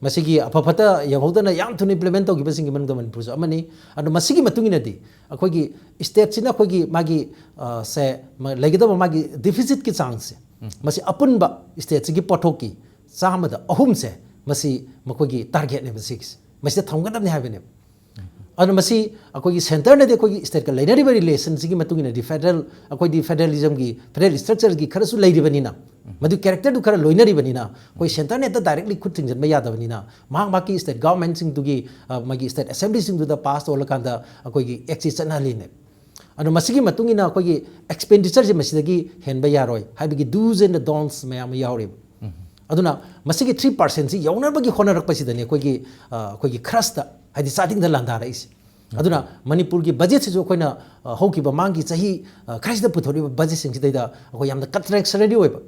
ꯃꯁꯤꯒꯤ ꯑꯐ ꯐꯠꯇ ꯌꯦꯡꯍꯧꯗꯅ ꯌꯥꯝ ꯊꯨꯅ implement ꯇꯧꯈꯤꯕꯁꯤꯡꯒꯤ ꯃꯅꯨꯡꯗ ꯃꯅꯤꯄꯨꯔꯁꯨ ꯑꯃꯅꯤ꯫ ꯑꯗꯣ ꯃꯁꯤꯒꯤ ꯃꯇꯨꯡ ꯏꯟꯅꯗꯤ ꯑꯩꯈꯣꯏꯒꯤ stateꯁꯤꯅ ꯑꯩꯈꯣꯏꯒꯤ ꯃꯥꯒꯤ, ꯑ, ꯁꯦ, ꯃ-, ꯂꯩꯒꯗꯕ ꯃꯥꯒꯤ deficitꯀꯤ ꯆꯥꯡꯁꯦ, ꯃꯁꯤ ꯑꯄꯨꯟꯕ stateꯁꯤꯒꯤ ꯄꯣꯠꯊꯣꯛꯀꯤ ꯆꯥꯝꯃꯗ ꯑꯍꯨꯝꯁꯦ ꯃꯁꯤ ꯃꯈꯣꯏꯒꯤ targetꯅꯦꯕ ꯁꯤꯒꯤꯁꯦ꯫ ꯃꯁꯤꯗ ꯊꯝꯒꯗꯕꯅꯤ ꯍꯥꯏꯕꯅꯦꯕ꯫ ꯑꯗꯨꯅ ꯃꯁꯤ ꯑꯩꯈꯣꯏꯒꯤ centreꯅꯗꯤ ꯑꯩꯈꯣꯏꯒꯤ stateꯀ ꯂꯩꯅꯔꯤꯕ relationꯁꯤꯒꯤ ꯃꯇꯨꯡ ꯏꯟꯅꯗꯤ federal, ꯑꯩꯈꯣꯏꯗꯤ federalismꯒꯤ, federal structureꯒꯤ ꯈꯔꯁꯨ ꯂꯩꯔꯤꯕꯅꯤꯅ, ꯃꯗꯨ ꯀꯦꯔꯦꯛꯇꯔꯗꯨ ꯈꯔ ꯂꯣꯏꯅꯔꯤꯕꯅꯤꯅ ꯑꯩꯈꯣꯏ ꯁꯦꯟꯇꯔꯅ ꯍꯦꯛꯇ ꯗꯥꯏꯔꯦꯛꯂꯤ ꯈꯨꯠ ꯊꯤꯡꯖꯤꯟꯕ ꯌꯥꯗꯕꯅꯤꯅ ꯃꯍꯥꯛ ꯃꯍꯥꯛꯀꯤ ꯁ꯭ꯇꯦꯠ ꯒꯚꯔꯟꯃꯦꯟꯠꯁꯤꯡꯗꯨꯒꯤ, ꯑ, ꯃꯥꯒꯤ ꯁ꯭ꯇꯦꯠ ꯑꯦꯁꯦꯝꯕ꯭ꯂꯤꯁꯤꯡꯗꯨꯗ ꯄꯥꯁ ꯇꯧꯍꯜꯂꯀꯥꯟꯗ ꯑꯩꯈꯣꯏꯒꯤ ꯑꯦꯛꯁꯤ ꯆꯠꯅꯍꯜꯂꯤꯅꯦ꯫ ꯑꯗꯣ ꯃꯁꯤꯒꯤ ꯃꯇꯨꯡ ꯏꯟꯅ ꯑꯩꯈꯣꯏꯒꯤ ꯑꯦꯛꯁꯄꯦꯟꯗꯤꯆꯔꯁꯦ ꯃꯁꯤꯗꯒꯤ ꯍꯦꯟꯕ ꯌꯥꯔꯣꯏ ꯍꯥꯏꯕꯒꯤ ꯗꯨꯁ ꯑꯦꯟ ꯗ ꯗꯣꯟꯁ ꯃꯌꯥꯝ ꯑꯃ ꯌꯥꯎꯔꯤꯕ꯫ ꯑꯗꯨꯅ ꯃꯁꯤꯒꯤ ꯊ꯭ꯔꯤ ꯄꯥꯔꯁꯦꯟꯁꯤ ꯌꯧꯅꯕꯒꯤ ꯍꯣꯠꯅꯔꯛꯄꯁꯤꯗꯅꯤ ꯑꯩꯈꯣꯏꯒꯤ, ꯑ, ꯑꯩꯈꯣꯏꯒꯤ ꯈ꯭ꯔꯁꯇ, ꯍꯥꯏꯗꯤ ꯆꯥꯗꯤꯡꯗ ꯂꯥꯟꯗꯥꯔꯛꯏꯁꯦ꯫ ꯑꯗꯨꯅ ꯃꯅꯤꯄꯨꯔꯒꯤ ꯕꯖꯦꯠꯁꯤꯁꯨ ꯑꯩꯈꯣꯏꯅ, ꯑ, ꯍꯧꯈꯤꯕ ꯃꯥꯡꯒꯤ ꯆꯍꯤ, ꯑ, ꯈꯔꯁꯤꯗ ꯄꯨꯊꯣꯔꯛꯏꯕ ꯕꯖꯦꯠꯁꯤꯡꯁꯤꯗꯩꯗ ꯑꯩꯈꯣꯏ ꯌꯥꯝꯅ ꯀꯟꯇ꯭ꯔꯦꯛꯁꯅꯔꯤ ꯑꯣꯏꯕ,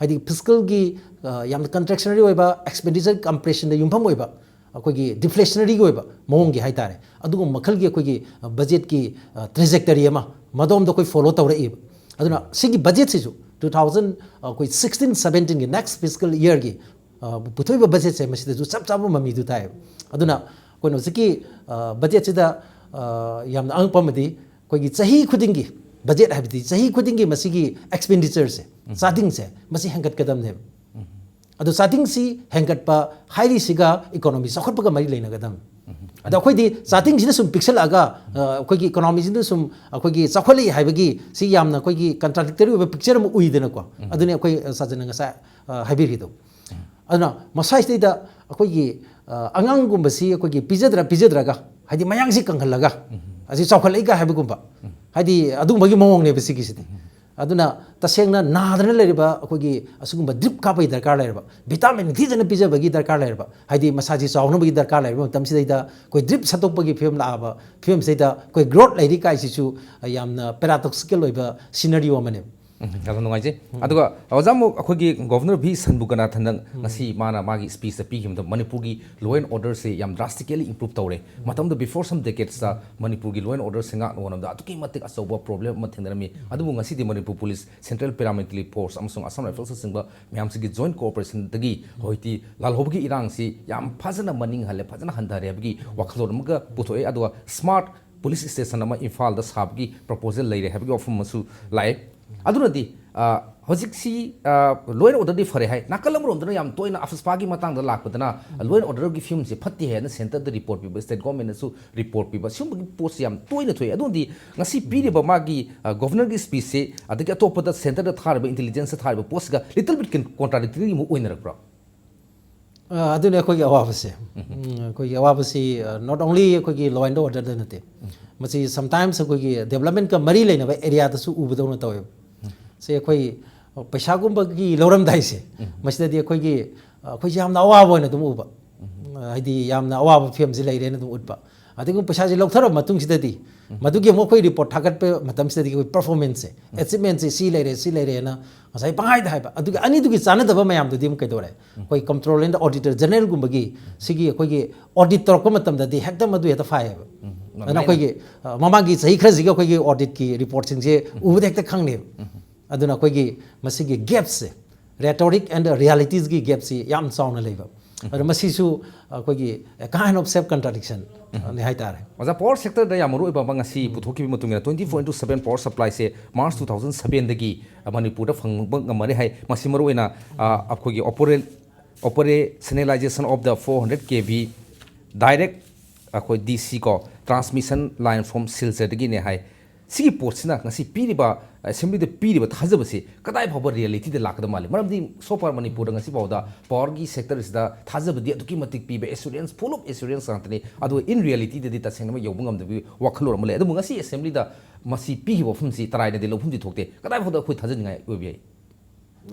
ꯍꯥꯏꯗꯤ ꯐꯤꯁꯀꯜꯒꯤ, ꯑ, ꯌꯥꯝꯅ ꯀꯟꯇ꯭ꯔꯦꯛꯁꯅꯔꯤ ꯑꯣꯏꯕ, ꯑꯦꯛꯁꯄꯦꯟꯗꯤꯆꯔ ꯀꯝꯄ꯭ꯔꯦꯁꯟꯗ ꯌꯨꯝꯐꯝ ꯑꯣꯏꯕ, ꯑꯩꯈꯣꯏꯒꯤ ꯗꯤꯐ꯭ꯂꯦꯁꯅꯔꯤꯒꯤ ꯑꯣꯏꯕ ꯃꯑꯣꯡꯒꯤ ꯍꯥꯏꯇꯥꯔꯦ, ꯑꯗꯨꯒꯨꯝꯕ ꯃꯈꯜꯒꯤ ꯑꯩꯈꯣꯏꯒꯤ, ꯑ, ꯕꯖꯦꯠꯀꯤ, ꯑ, ꯇ꯭ꯔꯦꯖꯦꯛꯇꯔꯤ ꯑꯃ ꯃꯗꯣꯝꯗ ꯑꯩꯈꯣꯏ ꯐꯣꯂꯣ ꯇꯧꯔꯛꯏꯕ꯫ ꯑꯗꯨꯅ ꯁꯤꯒꯤ ꯕꯖꯦꯠꯁꯤꯁꯨ ꯇꯨ ꯊꯥꯎꯖꯟ, ꯑꯩꯈꯣꯏ ꯁꯤꯛꯁꯇꯤꯟ ꯁꯕꯦꯟꯇꯤꯟꯒꯤ ꯅꯦꯛꯁ ꯐꯤꯁꯀꯜ ꯏꯌꯔꯒꯤ, ꯑ, ꯄꯨꯊꯣꯛꯏꯕ ꯕꯖꯦꯠꯁꯦ ꯃꯁꯤꯗꯁꯨ ꯆꯞ ꯆꯥꯕ ꯃꯃꯤꯗꯨ ꯇꯥꯏꯌꯦꯕ꯫ ꯑꯗꯨꯅ ꯑꯩꯈꯣꯏꯅ ꯍꯧꯖꯤꯛꯀꯤ, ꯑ, ꯕꯖꯦꯠꯁꯤꯗ, ꯑ, ꯌꯥꯝꯅ ꯑꯉꯛꯄ ꯑꯃꯗꯤ ꯑꯩꯈꯣꯏꯒꯤ ꯆꯍꯤ ꯈꯨꯗꯤꯡꯒꯤ ꯕꯖꯦꯠ ꯍꯥꯏꯕꯗꯤ ꯆꯍꯤ ꯈꯨꯗꯤꯡꯒꯤ ꯃꯁꯤꯒꯤ ꯑꯦꯛꯁꯄꯦꯟꯗꯤꯆꯔꯁꯦ, ꯆꯥꯗꯤꯡꯁꯦ, ꯃꯁꯤ ꯍꯦꯟꯒꯠꯀꯗꯕꯅꯦꯕ꯫ ꯑꯗꯣ ꯆꯥꯗꯤꯡꯁꯤ ꯍꯦꯟꯒꯠꯄ ꯍꯥꯏꯔꯤꯁꯤꯒ ꯏꯀꯣꯅꯣꯃꯤ ꯆꯥꯎꯈꯠꯄꯒ ꯃꯔꯤ ꯂꯩꯅꯒꯗꯕꯅꯤ꯫ ꯑꯗꯣ ꯑꯩꯈꯣꯏꯗꯤ ꯆꯥꯗꯤꯡꯁꯤꯅ ꯁꯨꯝ ꯄꯤꯛꯁꯜꯂꯛꯑꯒ, ꯑ, ꯑꯩꯈꯣꯏꯒꯤ ꯏꯀꯣꯅꯣꯃꯤꯁꯤꯅ ꯁꯨꯝ ꯑꯩꯈꯣꯏꯒꯤ ꯆꯥꯎꯈꯠꯂꯛꯏ ꯍꯥꯏꯕꯒꯤ ꯁꯤ ꯌꯥꯝꯅ ꯑꯩꯈꯣꯏꯒꯤ ꯀꯟꯇ꯭ꯔꯥꯗꯤꯛꯇꯔꯤ ꯑꯣꯏꯕ ꯄꯤꯛꯆꯔ ꯑꯃ ꯎꯏꯗꯅꯀꯣ꯫ ꯑꯗꯨꯅꯤ ꯑꯩꯈꯣꯏ, ꯑ, ꯁꯥꯖꯟꯅ ꯉꯁꯥꯏ, ꯑ, ꯍꯥꯏꯕꯤꯔꯤꯗꯣ꯫ ꯑꯗꯨꯅ ꯃꯁꯥꯁꯤꯗꯩꯗ ꯑꯩꯈꯣꯏꯒꯤ, ꯑ, ꯑꯉꯥꯡꯒꯨꯝꯕꯁꯤ ꯑꯩꯈꯣꯏꯒꯤ ꯄꯤꯖꯗ꯭ꯔ-, ꯄꯤꯖꯗ꯭ꯔꯒ, ꯍꯥꯏꯗꯤ ꯃꯌꯥꯡꯁꯤ ꯀꯪꯍꯜꯂꯒ, ꯑꯁꯤ ꯆꯥꯎꯈꯠꯂꯛꯏꯒ ꯍꯥꯏꯕꯒꯨꯝꯕ, ꯍꯥꯏꯗꯤ ꯑꯗꯨꯒꯨꯝꯕꯒꯤ ꯃꯑꯣꯡꯅꯦꯕ ꯁꯤꯒꯤꯁꯤꯗꯤ꯫ ꯑꯗꯨꯅ ꯇꯁꯦꯡꯅ ꯅꯥꯗꯅ ꯂꯩꯔꯤꯕ ꯑꯩꯈꯣꯏꯒꯤ ꯑꯁꯤꯒꯨꯝꯕ ꯗ꯭ꯔꯤꯞ ꯀꯥꯞꯄꯒꯤ ꯗꯔꯀꯥꯔ ꯂꯩꯔꯕ, ꯚꯤꯇꯥꯃꯤꯟ ꯅꯤꯡꯊꯤꯖꯅ ꯄꯤꯖꯕꯒꯤ ꯗꯔꯀꯥꯔ ꯂꯩꯔꯕ, ꯍꯥꯏꯗꯤ ꯃꯁꯥꯁꯤ ꯆꯥꯎꯅꯕꯒꯤ ꯗꯔꯀꯥꯔ ꯂꯩꯔꯕ ꯃꯇꯝꯁꯤꯗꯩꯗ ꯑꯩꯈꯣꯏ ꯗ꯭ꯔꯤꯞ ꯁꯠꯇꯣꯛꯄꯒꯤ ꯐꯤꯕꯝ ꯂꯥꯛꯑꯕ ꯐꯤꯕꯝꯁꯤꯗꯩꯗ ꯑꯩꯈꯣꯏ ꯒ꯭ꯔꯣꯠ ꯂꯩꯔꯤ ꯀꯥꯏꯁꯤꯁꯨ ꯌꯥꯝꯅ ꯄꯦꯔꯥꯗꯣꯛꯁꯤꯀꯦꯜ ꯑꯣꯏꯕ ꯁꯤꯅꯔꯤꯑꯣ ꯑꯃꯅꯦꯕ꯫ ꯎꯝ, ꯌꯥꯝꯅ ꯅꯨꯡꯉꯥꯏꯖꯩ꯫ ꯑꯗꯨꯒ ꯑꯣꯖꯥ, ꯑꯃꯨꯛ ꯑꯩꯈꯣꯏꯒꯤ ꯒꯣꯚꯔꯅꯔ ꯚꯤ ꯁꯟꯃꯨꯒꯅꯥꯊꯟꯅ ꯉꯁꯤ ꯃꯥꯅ ꯃꯥꯒꯤ ꯁ꯭ꯄꯤꯆꯇ ꯄꯤꯈꯤꯕꯗ ꯃꯅꯤꯄꯨꯔꯒꯤ ꯂꯣ ꯑꯦꯟ ꯑꯣꯔꯗꯔꯁꯦ ꯌꯥꯝ ꯗ꯭ꯔꯥꯁꯇꯤꯀꯦꯂꯤ ꯏꯝꯄ꯭ꯔꯨꯞ ꯇꯧꯔꯦ꯫ ꯃꯇꯝꯗꯨ ꯕꯤꯐꯣꯔ ꯁꯝ ꯗꯦꯀꯦꯠꯁꯇ ꯃꯅꯤꯄꯨꯔꯒꯤ ꯂꯣ ꯑꯦꯟ ꯑꯣꯔꯗꯔꯁꯦ ꯉꯥꯛꯅ ꯍꯣꯠꯅꯕꯗ ꯑꯗꯨꯛꯀꯤ ꯃꯇꯤꯛ ꯑꯆꯧꯕ ꯄ꯭ꯔꯣꯕ꯭ꯂꯦꯝ ꯑꯃ ꯊꯦꯡꯅꯔꯝꯃꯤ꯫ ꯑꯗꯨꯕꯨ ꯉꯁꯤꯗꯤ Manipur police, central paramilitary force ꯑꯃꯁꯨꯡ ꯑꯁꯥꯝ ꯔꯥꯏꯐꯜꯁꯅꯆꯤꯡꯕ ꯃꯌꯥꯝꯁꯤꯒꯤ ꯖꯣꯏꯟ ꯀꯣꯑꯣꯄꯔꯦꯁꯟꯗꯒꯤ ꯍꯧꯖꯤꯛꯇꯤ ꯂꯥꯜꯍꯧꯕꯒꯤ ꯏꯔꯥꯡꯁꯤ ꯌꯥꯝ ꯐꯖꯅ ꯃꯅꯤꯡ ꯍꯜꯂꯦ, ꯐꯖꯅ ꯍꯟꯊꯔꯦ ꯍꯥꯏꯕꯒꯤ ꯋꯥꯈꯜꯂꯣꯟ ꯑꯃꯒ ꯄꯨꯊꯣꯛꯑꯦ꯫ ꯑꯗꯨꯒ ꯁ꯭ꯃꯥꯔꯠ ꯄꯨꯂꯤꯁ ꯁ꯭ꯇꯦꯁꯟ ꯑꯃ ꯏꯝꯐꯥꯜꯗ ꯁꯥꯕꯒꯤ ꯄ꯭ꯔꯄꯣꯖꯦꯜ ꯂꯩꯔꯦ ꯍꯥꯏꯕꯒꯤ ꯋꯥꯐꯝ ꯑꯃꯁꯨ ꯂꯥꯛꯑꯦ꯫ ꯑꯗꯨꯅꯗꯤ ꯑ, ꯍꯧꯖꯤꯛꯁꯤ, ꯑ, law and order ꯗꯤ ꯐꯔꯦ ꯍꯥꯏ, ꯅꯥꯀꯜ ꯑꯃꯔꯣꯝꯗꯅ ꯌꯥꯝ ꯇꯣꯏꯅ ꯑꯐꯨꯁꯄꯥꯒꯤ ꯃꯇꯥꯡꯗ ꯂꯥꯛꯄꯗꯅ, law and order ꯒꯤ ꯐꯤꯕꯝꯁꯦ ꯐꯠꯇꯦ ꯍꯥꯏꯅ centre ꯗ report ꯄꯤꯕ, state government ꯅꯁꯨ report ꯄꯤꯕ, ꯁꯤꯒꯨꯝꯕꯒꯤ ꯄꯣꯠꯁꯦ ꯌꯥꯝ ꯇꯣꯏꯅ ꯊꯣꯛꯑꯦ꯫ ꯑꯗꯨꯗꯤ ꯉꯁꯤ ꯄꯤꯔꯤꯕ ꯃꯥꯒꯤ, ꯑ, Governor ꯒꯤ speech ꯁꯦ, ꯑꯗꯒꯤ ꯑꯇꯣꯞꯄꯗ centre ꯗ ꯊꯥꯔꯤꯕ intelligence ꯊꯥꯔꯤꯕ ꯄꯣꯠꯁꯤꯒ little bit contradictory ꯑꯃ ꯑꯣꯏꯅꯔꯛꯄ꯭ꯔꯣ? ꯑ, ꯑꯗꯨꯅꯤ ꯑꯩꯈꯣꯏꯒꯤ ꯑꯋꯥꯕꯁꯦ꯫ ꯎꯝ, ꯑꯩꯈꯣꯏꯒꯤ ꯑꯋꯥꯕꯁꯤ, ꯑ, not only ꯑꯩꯈꯣꯏꯒꯤ law and order ꯗ ꯅꯠꯇꯦ, ꯃꯁꯤ sometimes ꯑꯩꯈꯣꯏꯒꯤ development ꯀ ꯃꯔꯤ ꯂꯩꯅꯕ area ꯗꯁꯨ ꯎꯕꯗꯧꯅ ꯇꯧꯋꯦꯕ꯫ ꯁꯤ ꯑꯩꯈꯣꯏ ꯄꯩꯁꯥꯒꯨꯝꯕꯒꯤ ꯂꯧꯔꯝꯗꯥꯏꯁꯦ, ꯃꯁꯤꯗꯗꯤ ꯑꯩꯈꯣꯏꯒꯤ, ꯑ, ꯑꯩꯈꯣꯏꯁꯦ ꯌꯥꯝꯅ ꯑꯋꯥꯕ ꯑꯣꯏꯅ ꯑꯗꯨꯝ ꯎꯕ꯫ ꯍꯥꯏꯗꯤ ꯌꯥꯝꯅ ꯑꯋꯥꯕ ꯐꯤꯕꯝꯁꯤ ꯂꯩꯔꯦꯅ ꯑꯗꯨꯝ ꯎꯠꯄ꯫ ꯑꯗꯨꯒꯨꯝꯕ ꯄꯩꯁꯥꯁꯦ ꯂꯧꯊꯔꯕ ꯃꯇꯨꯡꯁꯤꯗꯗꯤ, ꯃꯗꯨꯒꯤ ꯑꯃꯨꯛ ꯑꯩꯈꯣꯏ report ꯊꯥꯒꯠꯄ ꯃꯇꯝꯁꯤꯗꯗꯤ ꯑꯩꯈꯣꯏ performance ꯁꯦ, achievement ꯁꯦ ꯁꯤ ꯂꯩꯔꯦ, ꯁꯤ ꯂꯩꯔꯦꯅ ꯉꯁꯥꯏ ꯄꯪꯍꯥꯏꯗ ꯍꯥꯏꯕ꯫ ꯑꯗꯨꯒ ꯑꯅꯤꯗꯨꯒꯤ ꯆꯥꯟꯅꯗꯕ ꯃꯌꯥꯝꯗꯨꯗꯤ ꯑꯃꯨꯛ ꯀꯩꯗꯧꯔꯦ? ꯑꯩꯈꯣꯏ Comptroller and Auditor General ꯒꯨꯝꯕꯒꯤ ꯁꯤꯒꯤ ꯑꯩꯈꯣꯏꯒꯤ audit ꯇꯧꯔꯛꯄ ꯃꯇꯝꯗꯗꯤ ꯍꯦꯛꯇ ꯃꯗꯨ ꯍꯦꯛꯇ ꯐꯥꯏꯌꯦꯕ꯫ ꯑꯗꯨꯅ ꯑꯩꯈꯣꯏꯒꯤ, ꯑ, ꯃꯃꯥꯡꯒꯤ ꯆꯍꯤ ꯈꯔꯁꯤꯒꯤ ꯑꯩꯈꯣꯏꯒꯤ audit ꯀꯤ report ꯁꯤꯡꯁꯦ ꯎꯕꯗ ꯍꯦꯛꯇ ꯈꯪꯅꯦꯕ꯫ ꯑꯗꯨꯅ ꯑꯩꯈꯣꯏꯒꯤ ꯃꯁꯤꯒꯤ gap say, rhetoric and realities ꯒꯤ gap ꯁꯤ ꯌꯥꯝ ꯆꯥꯎꯅ ꯂꯩꯕ꯫ ꯑꯗꯨꯅ ꯃꯁꯤꯁꯨ ꯑꯩꯈꯣꯏꯒꯤ a kind of self contradiction ꯅꯤ ꯍꯥꯏꯇꯥꯔꯦ꯫ ꯑꯣꯖꯥ, power sector ꯗ ꯌꯥꯝ ꯃꯔꯨ ꯑꯣꯏꯕ ꯑꯃ ꯉꯁꯤ ꯄꯨꯊꯣꯛꯈꯤꯕ ꯃꯇꯨꯡ ꯏꯟꯅ twenty four into seven power supply ꯁꯦ March two thousand seven ꯗꯒꯤ, ꯑ, ꯃꯅꯤꯄꯨꯔꯗ ꯐꯪꯕ ꯉꯝꯃꯅꯤ ꯍꯥꯏ꯫ ꯃꯁꯤ ꯃꯔꯨ ꯑꯣꯏꯅ, ꯑ, ꯑꯩꯈꯣꯏꯒꯤ opera-, operationalization of the four hundred K V direct, ꯑꯩꯈꯣꯏ D C ꯀꯣ, transmission line from ꯁꯤꯜꯆꯔꯗꯒꯤꯅꯦ ꯍꯥꯏ꯫ ꯁꯤꯒꯤ ꯄꯣꯠꯁꯤꯅ ꯉꯁꯤ ꯄꯤꯔꯤꯕ, assembly ꯗ ꯄꯤꯔꯤꯕ ꯊꯥꯖꯕꯁꯤ ꯀꯗꯥꯏ ꯐꯥꯎꯕ reality ꯗ ꯂꯥꯛꯀꯗꯕ ꯃꯥꯜꯂꯤ? ꯃꯔꯝꯗꯤ so far ꯃꯅꯤꯄꯨꯔꯗ ꯉꯁꯤ ꯐꯥꯎꯗ power ꯒꯤ sector ꯁꯤꯗ ꯊꯥꯖꯕꯗꯤ ꯑꯗꯨꯛꯀꯤ ꯃꯇꯤꯛ ꯄꯤꯕ, assurance, full of assurance ꯉꯥꯛꯇꯅꯤ꯫ ꯑꯗꯨꯒ in reality ꯗꯗꯤ ꯇꯁꯦꯡꯅꯃꯛ ꯌꯧꯕ ꯉꯝꯗꯕꯒꯤ ꯋꯥꯈꯜꯂꯣꯟ ꯑꯃ ꯂꯩ꯫ ꯑꯗꯨꯕꯨ ꯉꯁꯤ assembly ꯗ ꯃꯁꯤ ꯄꯤꯈꯤꯕ ꯋꯥꯐꯝꯁꯤ ꯇꯔꯥꯏꯅꯗꯤ ꯂꯧꯐꯝꯗꯤ ꯊꯣꯛꯇꯦ꯫ ꯀꯗꯥꯏ ꯐꯥꯎꯗ ꯑꯩꯈꯣꯏ ꯊꯥꯖꯅꯤꯡꯉꯥꯏ ꯑꯣꯏꯕ ꯌꯥꯏ?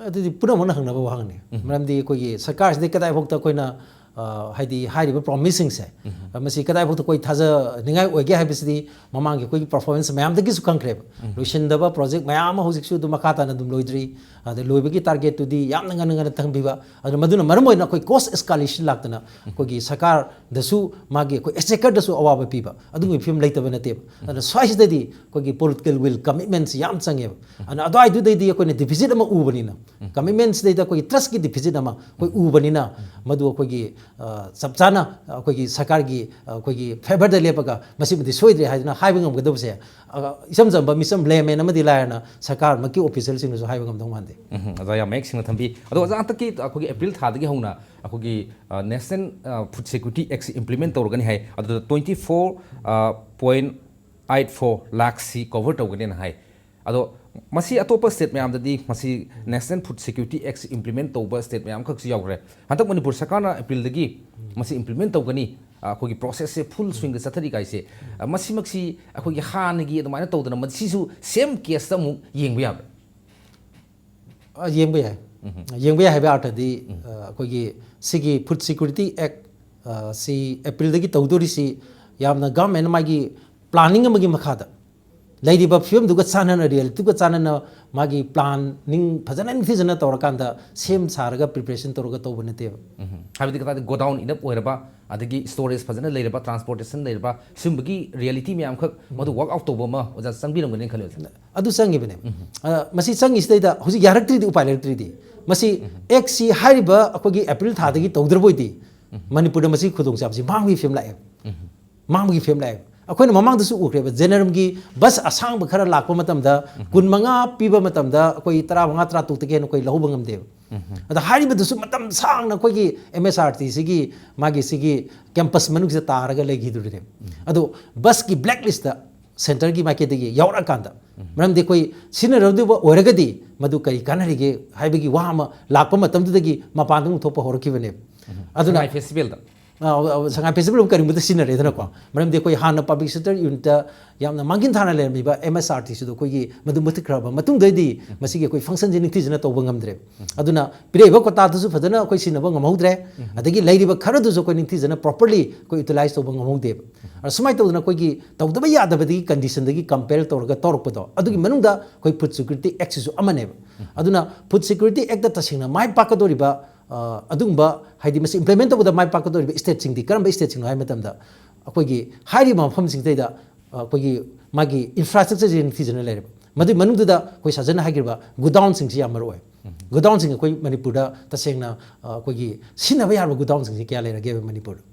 ꯑꯗꯨꯗꯤ ꯄꯨꯝꯅꯃꯛꯅ ꯍꯪꯅꯕ ꯋꯥꯍꯪꯅꯤ꯫ ꯃꯔꯝꯗꯤ ꯑꯩꯈꯣꯏꯒꯤ ꯁꯔꯀꯥꯔꯁꯤꯗꯤ ꯀꯗꯥꯏ ꯐꯥꯎꯗ ꯑꯩꯈꯣꯏꯅ, ꯑ, ꯍꯥꯏꯗꯤ ꯍꯥꯏꯔꯤꯕ promise ꯁꯤꯡꯁꯦ, ꯃꯁꯤ ꯀꯗꯥꯏ ꯐꯥꯎꯗ ꯑꯩꯈꯣꯏ ꯊꯥꯖꯅꯤꯡꯉꯥꯏ ꯑꯣꯏꯒꯦ ꯍꯥꯏꯕꯁꯤꯗꯤ ꯃꯃꯥꯡꯒꯤ ꯑꯩꯈꯣꯏꯒꯤ performance ꯃꯌꯥꯝꯗꯒꯤꯁꯨ ꯈꯪꯈ꯭ꯔꯦꯕ꯫ ꯂꯣꯏꯁꯤꯟꯗꯕ project ꯃꯌꯥꯝ ꯑꯃ ꯍꯧꯖꯤꯛꯁꯨ ꯑꯗꯨꯝ ꯃꯈꯥ ꯇꯥꯅ ꯑꯗꯨꯝ ꯂꯣꯏꯗ꯭ꯔꯤ꯫ ꯑꯗ ꯂꯣꯏꯕꯒꯤ target ꯇꯨꯗꯤ ꯌꯥꯝꯅ ꯉꯟꯅ ꯉꯟꯅ ꯊꯝꯕꯤꯕ꯫ ꯑꯗꯨꯅ ꯃꯗꯨꯅ ꯃꯔꯝ ꯑꯣꯏꯅ ꯑꯩꯈꯣꯏ cost escalation ꯂꯥꯛꯇꯅ ꯑꯩꯈꯣꯏꯒꯤ ꯁꯔꯀꯥꯔꯗꯁꯨ ꯃꯥꯒꯤ ꯑꯩꯈꯣꯏ exchequer ꯗꯁꯨ ꯑꯋꯥꯕ ꯄꯤꯕ ꯑꯗꯨꯒꯨꯝꯕ ꯐꯤꯕꯝ ꯂꯩꯇꯕ ꯅꯠꯇꯦꯕ꯫ ꯑꯗꯨꯅ ꯁ꯭ꯋꯥꯏꯁꯤꯗꯗꯤ ꯑꯩꯈꯣꯏꯒꯤ political will, commitment ꯁꯤ ꯌꯥꯝ ꯆꯪꯉꯦꯕ꯫ ꯑꯗꯨꯅ ꯑꯗꯨꯋꯥꯏꯗꯨꯗꯩꯗꯤ ꯑꯩꯈꯣꯏꯅ deficit ꯑꯃ ꯎꯕꯅꯤꯅ, commitment ꯁꯤꯗꯩꯗ ꯑꯩꯈꯣꯏꯒꯤ trust ꯀꯤ deficit ꯑꯃ ꯑꯩꯈꯣꯏ ꯎꯕꯅꯤꯅ, ꯃꯗꯨ ꯑꯩꯈꯣꯏꯒꯤ ꯑ, ꯆꯞ ꯆꯥꯅ ꯑꯩꯈꯣꯏꯒꯤ ꯁꯔꯀꯥꯔꯒꯤ, ꯑ, ꯑꯩꯈꯣꯏꯒꯤ ꯐꯦꯚꯔꯗ ꯂꯦꯞꯄꯒ ꯃꯁꯤꯃꯗꯤ ꯁꯣꯏꯗ꯭ꯔꯦ ꯍꯥꯏꯗꯨꯅ ꯍꯥꯏꯕ ꯉꯝꯒꯗꯕꯁꯦ, ꯑ, ꯏꯆꯝ ꯆꯝꯕ ꯃꯤꯆꯝ ꯂꯦꯃꯦꯟ ꯑꯃꯗꯤ ꯂꯥꯏꯔꯅ ꯁꯔꯀꯥꯔꯃꯛꯀꯤ ꯑꯣꯐꯤꯁꯤꯌꯦꯜꯁꯤꯡꯅꯁꯨ ꯍꯥꯏꯕ ꯉꯝꯗꯧ ꯃꯥꯟꯗꯦ꯫ ꯎꯝ, ꯑꯣꯖꯥ ꯌꯥꯝ ꯃꯌꯦꯛ ꯁꯦꯡꯅ ꯊꯝꯕꯤ꯫ ꯑꯗꯣ ꯑꯣꯖꯥ, ꯍꯟꯗꯛꯀꯤ ꯑꯩꯈꯣꯏꯒꯤ ꯑꯦꯄ꯭ꯔꯤꯜ ꯊꯥꯗꯒꯤ ꯍꯧꯅ ꯑꯩꯈꯣꯏꯒꯤ, ꯑ, National, ꯑ, Food Security Act implement ꯇꯧꯔꯒꯅꯤ ꯍꯥꯏ꯫ ꯑꯗꯨꯗ twenty four point eight four ꯂꯥꯛꯁꯤ ꯀꯣꯚꯔ ꯇꯧꯒꯅꯦꯅ ꯍꯥꯏ꯫ ꯑꯗꯣ ꯃꯁꯤ ꯑꯇꯣꯞꯄ ꯁ꯭ꯇꯦꯠ ꯃꯌꯥꯝꯗꯗꯤ ꯃꯁꯤ National Food Security Act implement ꯇꯧꯕ ꯁ꯭ꯇꯦꯠ ꯃꯌꯥꯝ ꯈꯛꯁꯨ ꯌꯥꯎꯈ꯭ꯔꯦ꯫ ꯍꯟꯗꯛ ꯃꯅꯤꯄꯨꯔ ꯁꯔꯀꯥꯔꯅ ꯑꯦꯄ꯭ꯔꯤꯜꯗꯒꯤ ꯃꯁꯤ implement ꯇꯧꯒꯅꯤ, ꯑ, ꯑꯩꯈꯣꯏꯒꯤ ꯄ꯭ꯔꯣꯁꯦꯁꯁꯦ ꯐꯨꯜ ꯁ꯭ꯋꯤꯡꯗ ꯆꯠꯊꯔꯤ ꯀꯥꯏꯁꯦ, ꯑ, ꯃꯁꯤꯃꯛꯁꯤ ꯑꯩꯈꯣꯏꯒꯤ ꯍꯥꯟꯅꯒꯤ ꯑꯗꯨꯃꯥꯏꯅ ꯇꯧꯗꯅ ꯃꯁꯤꯁꯨ ꯁꯦꯝ ꯀꯦꯁꯇ ꯑꯃꯨꯛ ꯌꯦꯡꯕ ꯌꯥꯕ꯭ꯔꯥ? ꯑ, ꯌꯦꯡꯕ ꯌꯥꯏ꯫ ꯌꯦꯡꯕ ꯌꯥꯏ ꯍꯥꯏꯕ ꯑꯥꯔꯊꯗꯤ, ꯑ, ꯑꯩꯈꯣꯏꯒꯤ ꯁꯤꯒꯤ ꯐꯨꯗ ꯁꯦꯀ꯭ꯌꯨꯔꯤꯇꯤ ꯑꯦꯛ, ꯑ, ꯁꯤ ꯑꯦꯄ꯭ꯔꯤꯜꯗꯒꯤ ꯇꯧꯗꯣꯔꯤꯁꯤ ꯌꯥꯝꯅ ꯒꯚꯔꯟꯃꯦꯟꯅ ꯃꯥꯒꯤ ꯄ꯭ꯂꯥꯅꯤꯡ ꯑꯃꯒꯤ ꯃꯈꯥꯗ ꯂꯩꯔꯤꯕ ꯐꯤꯕꯝꯗꯨꯒ ꯆꯥꯟꯅꯅ, ꯔꯤꯌꯦꯂꯤꯇꯤꯒ ꯆꯥꯟꯅꯅ ꯃꯥꯒꯤ ꯄ꯭ꯂꯥꯅꯤꯡ ꯐꯖꯅ ꯅꯤꯡꯊꯤꯖꯅ ꯇꯧꯔꯀꯥꯟꯗ ꯁꯦꯝ ꯁꯥꯔꯒ ꯄ꯭ꯔꯤꯄꯦꯔꯦꯁꯟ ꯇꯧꯔꯒ ꯇꯧꯕ ꯅꯠꯇꯦꯕ꯫ ꯎꯝ꯫ ꯍꯥꯏꯕꯗꯤ ꯀꯗꯥꯏꯗ ꯒꯣꯗꯥꯎꯟ ꯏꯅꯞ ꯑꯣꯏꯔꯕ, ꯑꯗꯒꯤ ꯁ꯭ꯇꯣꯔꯦꯖ ꯐꯖꯅ ꯂꯩꯔꯕ, ꯇ꯭ꯔꯥꯟꯁꯄꯣꯔꯇꯦꯁꯟ ꯂꯩꯔꯕ, ꯁꯤꯒꯨꯝꯕꯒꯤ ꯔꯤꯌꯦꯂꯤꯇꯤ ꯃꯌꯥꯝꯈꯛ ꯃꯗꯨ ꯋꯥꯔꯛ ꯑꯥꯎꯠ ꯇꯧꯕ ꯑꯃ ꯑꯣꯖꯥ ꯆꯪꯕꯤꯔꯝꯒꯅꯤ ꯈꯜꯂꯤ ꯑꯣꯖꯥ꯫ ꯑꯗꯨ ꯆꯪꯉꯤꯕꯅꯦ꯫ ꯑ, ꯃꯁꯤ ꯆꯪꯉꯤꯁꯤꯗꯩꯗ ꯍꯧꯖꯤꯛ ꯌꯥꯔꯛꯇ꯭ꯔꯤꯗꯤ ꯎꯄꯥꯏ ꯂꯩꯔꯛꯇ꯭ꯔꯤꯗꯤ꯫ ꯃꯁꯤ ꯑꯦꯛꯁꯤ ꯍꯥꯏꯔꯤꯕ ꯑꯩꯈꯣꯏꯒꯤ ꯑꯦꯄ꯭ꯔꯤꯜ ꯊꯥꯗꯒꯤ ꯇꯧꯗ꯭ꯔꯕ ꯑꯣꯏꯗꯤ ꯃꯅꯤꯄꯨꯔꯗ ꯃꯁꯤꯒꯤ ꯈꯨꯗꯣꯡꯆꯥꯕꯁꯤ ꯃꯥꯡꯕꯒꯤ ꯐꯤꯕꯝ ꯂꯥꯛꯑꯦꯕ꯫ ꯃꯥꯡꯕꯒꯤ ꯐꯤꯕꯝ ꯂꯥꯛꯑꯦꯕ꯫ ꯑꯩꯈꯣꯏꯅ ꯃꯃꯥꯡꯗꯁꯨ ꯎꯈ꯭ꯔꯦꯕ, ꯖꯦꯅꯔꯝꯒꯤ ꯕꯁ ꯑꯁꯥꯡꯕ ꯈꯔ ꯂꯥꯛꯄ ꯃꯇꯝꯗ ꯀꯨꯟ ꯃꯉꯥ ꯄꯤꯕ ꯃꯇꯝꯗ ꯑꯩꯈꯣꯏ ꯇꯔꯥ ꯃꯉꯥ, ꯇꯔꯥ ꯇꯔꯨꯛꯇꯒꯤ ꯍꯦꯟꯅ ꯑꯩꯈꯣꯏ ꯂꯧꯍꯧꯕ ꯉꯝꯗꯦꯕ꯫ ꯑꯗ ꯍꯥꯏꯔꯤꯕꯗꯨꯁꯨ ꯃꯇꯝ ꯁꯥꯡꯅ ꯑꯩꯈꯣꯏꯒꯤ ꯑꯦꯝ ꯑꯦꯁ ꯑꯥꯔ ꯇꯤ ꯁꯤꯒꯤ ꯃꯥꯒꯤ ꯁꯤꯒꯤ ꯀꯦꯝꯄꯁ ꯃꯅꯨꯡꯁꯤꯗ ꯇꯥꯔꯒ ꯂꯩꯈꯤꯗꯣꯔꯤꯅꯦꯕ꯫ ꯑꯗꯣ ꯕꯁꯀꯤ ꯕ꯭ꯂꯦꯛ ꯂꯤꯁꯇ ꯁꯦꯟꯇꯔꯒꯤ ꯃꯥꯏꯀꯩꯗꯒꯤ ꯌꯥꯎꯔꯛꯑꯀꯥꯟꯗ, ꯃꯔꯝꯗꯤ ꯑꯩꯈꯣꯏ ꯁꯤꯖꯤꯟꯅꯔꯣꯏꯗꯕ ꯑꯣꯏꯔꯒꯗꯤ ꯃꯗꯨ ꯀꯔꯤ ꯀꯥꯟꯅꯔꯤꯒꯦ ꯍꯥꯏꯕꯒꯤ ꯋꯥ ꯑꯃ ꯂꯥꯛꯄ ꯃꯇꯝꯗꯨꯗꯒꯤ ꯃꯄꯥꯟꯗ ꯑꯃꯨꯛ ꯊꯣꯛꯄ ꯍꯧꯔꯛꯈꯤꯕꯅꯦꯕ꯫ ꯑꯗꯨꯅ ꯁꯉꯥꯏ ꯐꯦꯁꯇꯤꯚꯦꯜꯗ꯫ ꯑ, ꯑ, ꯁꯉꯥꯏ ꯐꯦꯁꯇꯤꯚꯦꯜ ꯑꯃ ꯀꯔꯤꯒꯨꯝꯕꯗ ꯁꯤꯖꯤꯟꯅꯔꯦꯗꯅꯀꯣ꯫ ꯃꯔꯝꯗꯤ ꯑꯩꯈꯣꯏ ꯍꯥꯟꯅ ꯄꯕ꯭ꯂꯤꯛ ꯁꯦꯛꯇꯔ ꯌꯨꯅꯤꯠꯇ ꯌꯥꯝꯅ ꯃꯥꯡꯖꯤꯟ ꯊꯥꯅ ꯂꯩꯔꯝꯃꯤꯕ ꯑꯦꯝ ꯑꯦꯁ ꯑꯥꯔ ꯇꯤ ꯁꯤꯗꯣ ꯑꯩꯈꯣꯏꯒꯤ ꯃꯗꯨ ꯃꯨꯊꯠꯈ꯭ꯔꯕ ꯃꯇꯨꯡꯗꯩꯗꯤ ꯃꯁꯤꯒꯤ ꯑꯩꯈꯣꯏ ꯐꯪꯁꯟꯁꯦ ꯅꯤꯡꯊꯤꯖꯅ ꯇꯧꯕ ꯉꯝꯗ꯭ꯔꯦ꯫ ꯑꯗꯨꯅ ꯄꯤꯔꯛꯏꯕ ꯀꯣꯇꯥꯗꯨꯁꯨ ꯐꯖꯅ ꯑꯩꯈꯣꯏ ꯁꯤꯖꯤꯟꯅꯕ ꯉꯝꯍꯧꯗ꯭ꯔꯦ꯫ ꯑꯗꯒꯤ ꯂꯩꯔꯤꯕ ꯈꯔꯗꯨꯁꯨ ꯑꯩꯈꯣꯏ ꯅꯤꯡꯊꯤꯖꯅ ꯄ꯭ꯔꯣꯄꯔꯂꯤ ꯑꯩꯈꯣꯏ ꯌꯨꯇꯤꯂꯥꯏꯁ ꯇꯧꯕ ꯉꯝꯍꯧꯗꯦꯕ꯫ ꯑꯗ ꯁꯨꯃꯥꯏꯅ ꯇꯧꯗꯅ ꯑꯩꯈꯣꯏꯒꯤ ꯇꯧꯗꯕ ꯌꯥꯗꯕꯗꯒꯤ ꯀꯟꯗꯤꯁꯟꯗꯒꯤ ꯀꯝꯄꯦꯜ ꯇꯧꯔꯒ ꯇꯧꯔꯛꯄꯗꯣ, ꯑꯗꯨꯒꯤ ꯃꯅꯨꯡꯗ ꯑꯩꯈꯣꯏ ꯐꯨꯗ ꯁꯦꯀ꯭ꯌꯨꯔꯤꯇꯤ ꯑꯦꯛꯁꯤꯁꯨ ꯑꯃꯅꯦꯕ꯫ ꯑꯗꯨꯅ ꯐꯨꯗ ꯁꯦꯀ꯭ꯌꯨꯔꯤꯇꯤ ꯑꯦꯛꯇ ꯇꯁꯦꯡꯅ ꯃꯥꯏ ꯄꯥꯛꯀꯗꯧꯔꯤꯕ, ꯑ, ꯑꯗꯨꯒꯨꯝꯕ, ꯍꯥꯏꯗꯤ ꯃꯁꯤ ꯏꯝꯄ꯭ꯂꯤꯃꯦꯟ ꯇꯧꯕꯗ ꯃꯥꯏ ꯄꯥꯛꯀꯗꯧꯔꯤꯕ ꯁ꯭ꯇꯦꯠꯁꯤꯡꯗꯤ ꯀꯔꯝꯕ ꯁ꯭ꯇꯦꯠꯁꯤꯡꯅꯣ ꯍꯥꯏꯕ ꯃꯇꯝꯗ, ꯑꯩꯈꯣꯏꯒꯤ ꯍꯥꯏꯔꯤꯕ ꯃꯐꯝꯁꯤꯡꯁꯤꯗꯩꯗ, ꯑ, ꯑꯩꯈꯣꯏꯒꯤ ꯃꯥꯒꯤ ꯏꯟꯐ꯭ꯔꯥꯁ꯭ꯇ꯭ꯔꯛꯆꯔꯁꯤ ꯅꯤꯡꯊꯤꯖꯅ ꯂꯩꯔꯦꯕ꯫ ꯃꯗꯨꯒꯤ ꯃꯅꯨꯡꯗꯨꯗ ꯑꯩꯈꯣꯏ ꯁꯥꯖꯟꯅ ꯍꯥꯏꯈ꯭ꯔꯤꯕ ꯒꯨꯗꯥꯎꯟꯁꯤꯡꯁꯤ ꯌꯥꯝ ꯃꯔꯨ ꯑꯣꯏ꯫ ꯒꯨꯗꯥꯎꯟꯁꯤꯡ ꯑꯩꯈꯣꯏ ꯃꯅꯤꯄꯨꯔꯗ ꯇꯁꯦꯡꯅ, ꯑ, ꯑꯩꯈꯣꯏꯒꯤ ꯁꯤꯖꯤꯟꯅꯕ ꯌꯥꯔꯕ ꯒꯨꯗꯥꯎꯟꯁꯤꯡꯁꯤ ꯀꯌꯥ ꯂꯩꯔꯒꯦꯕ ꯃꯅꯤꯄꯨꯔꯗ?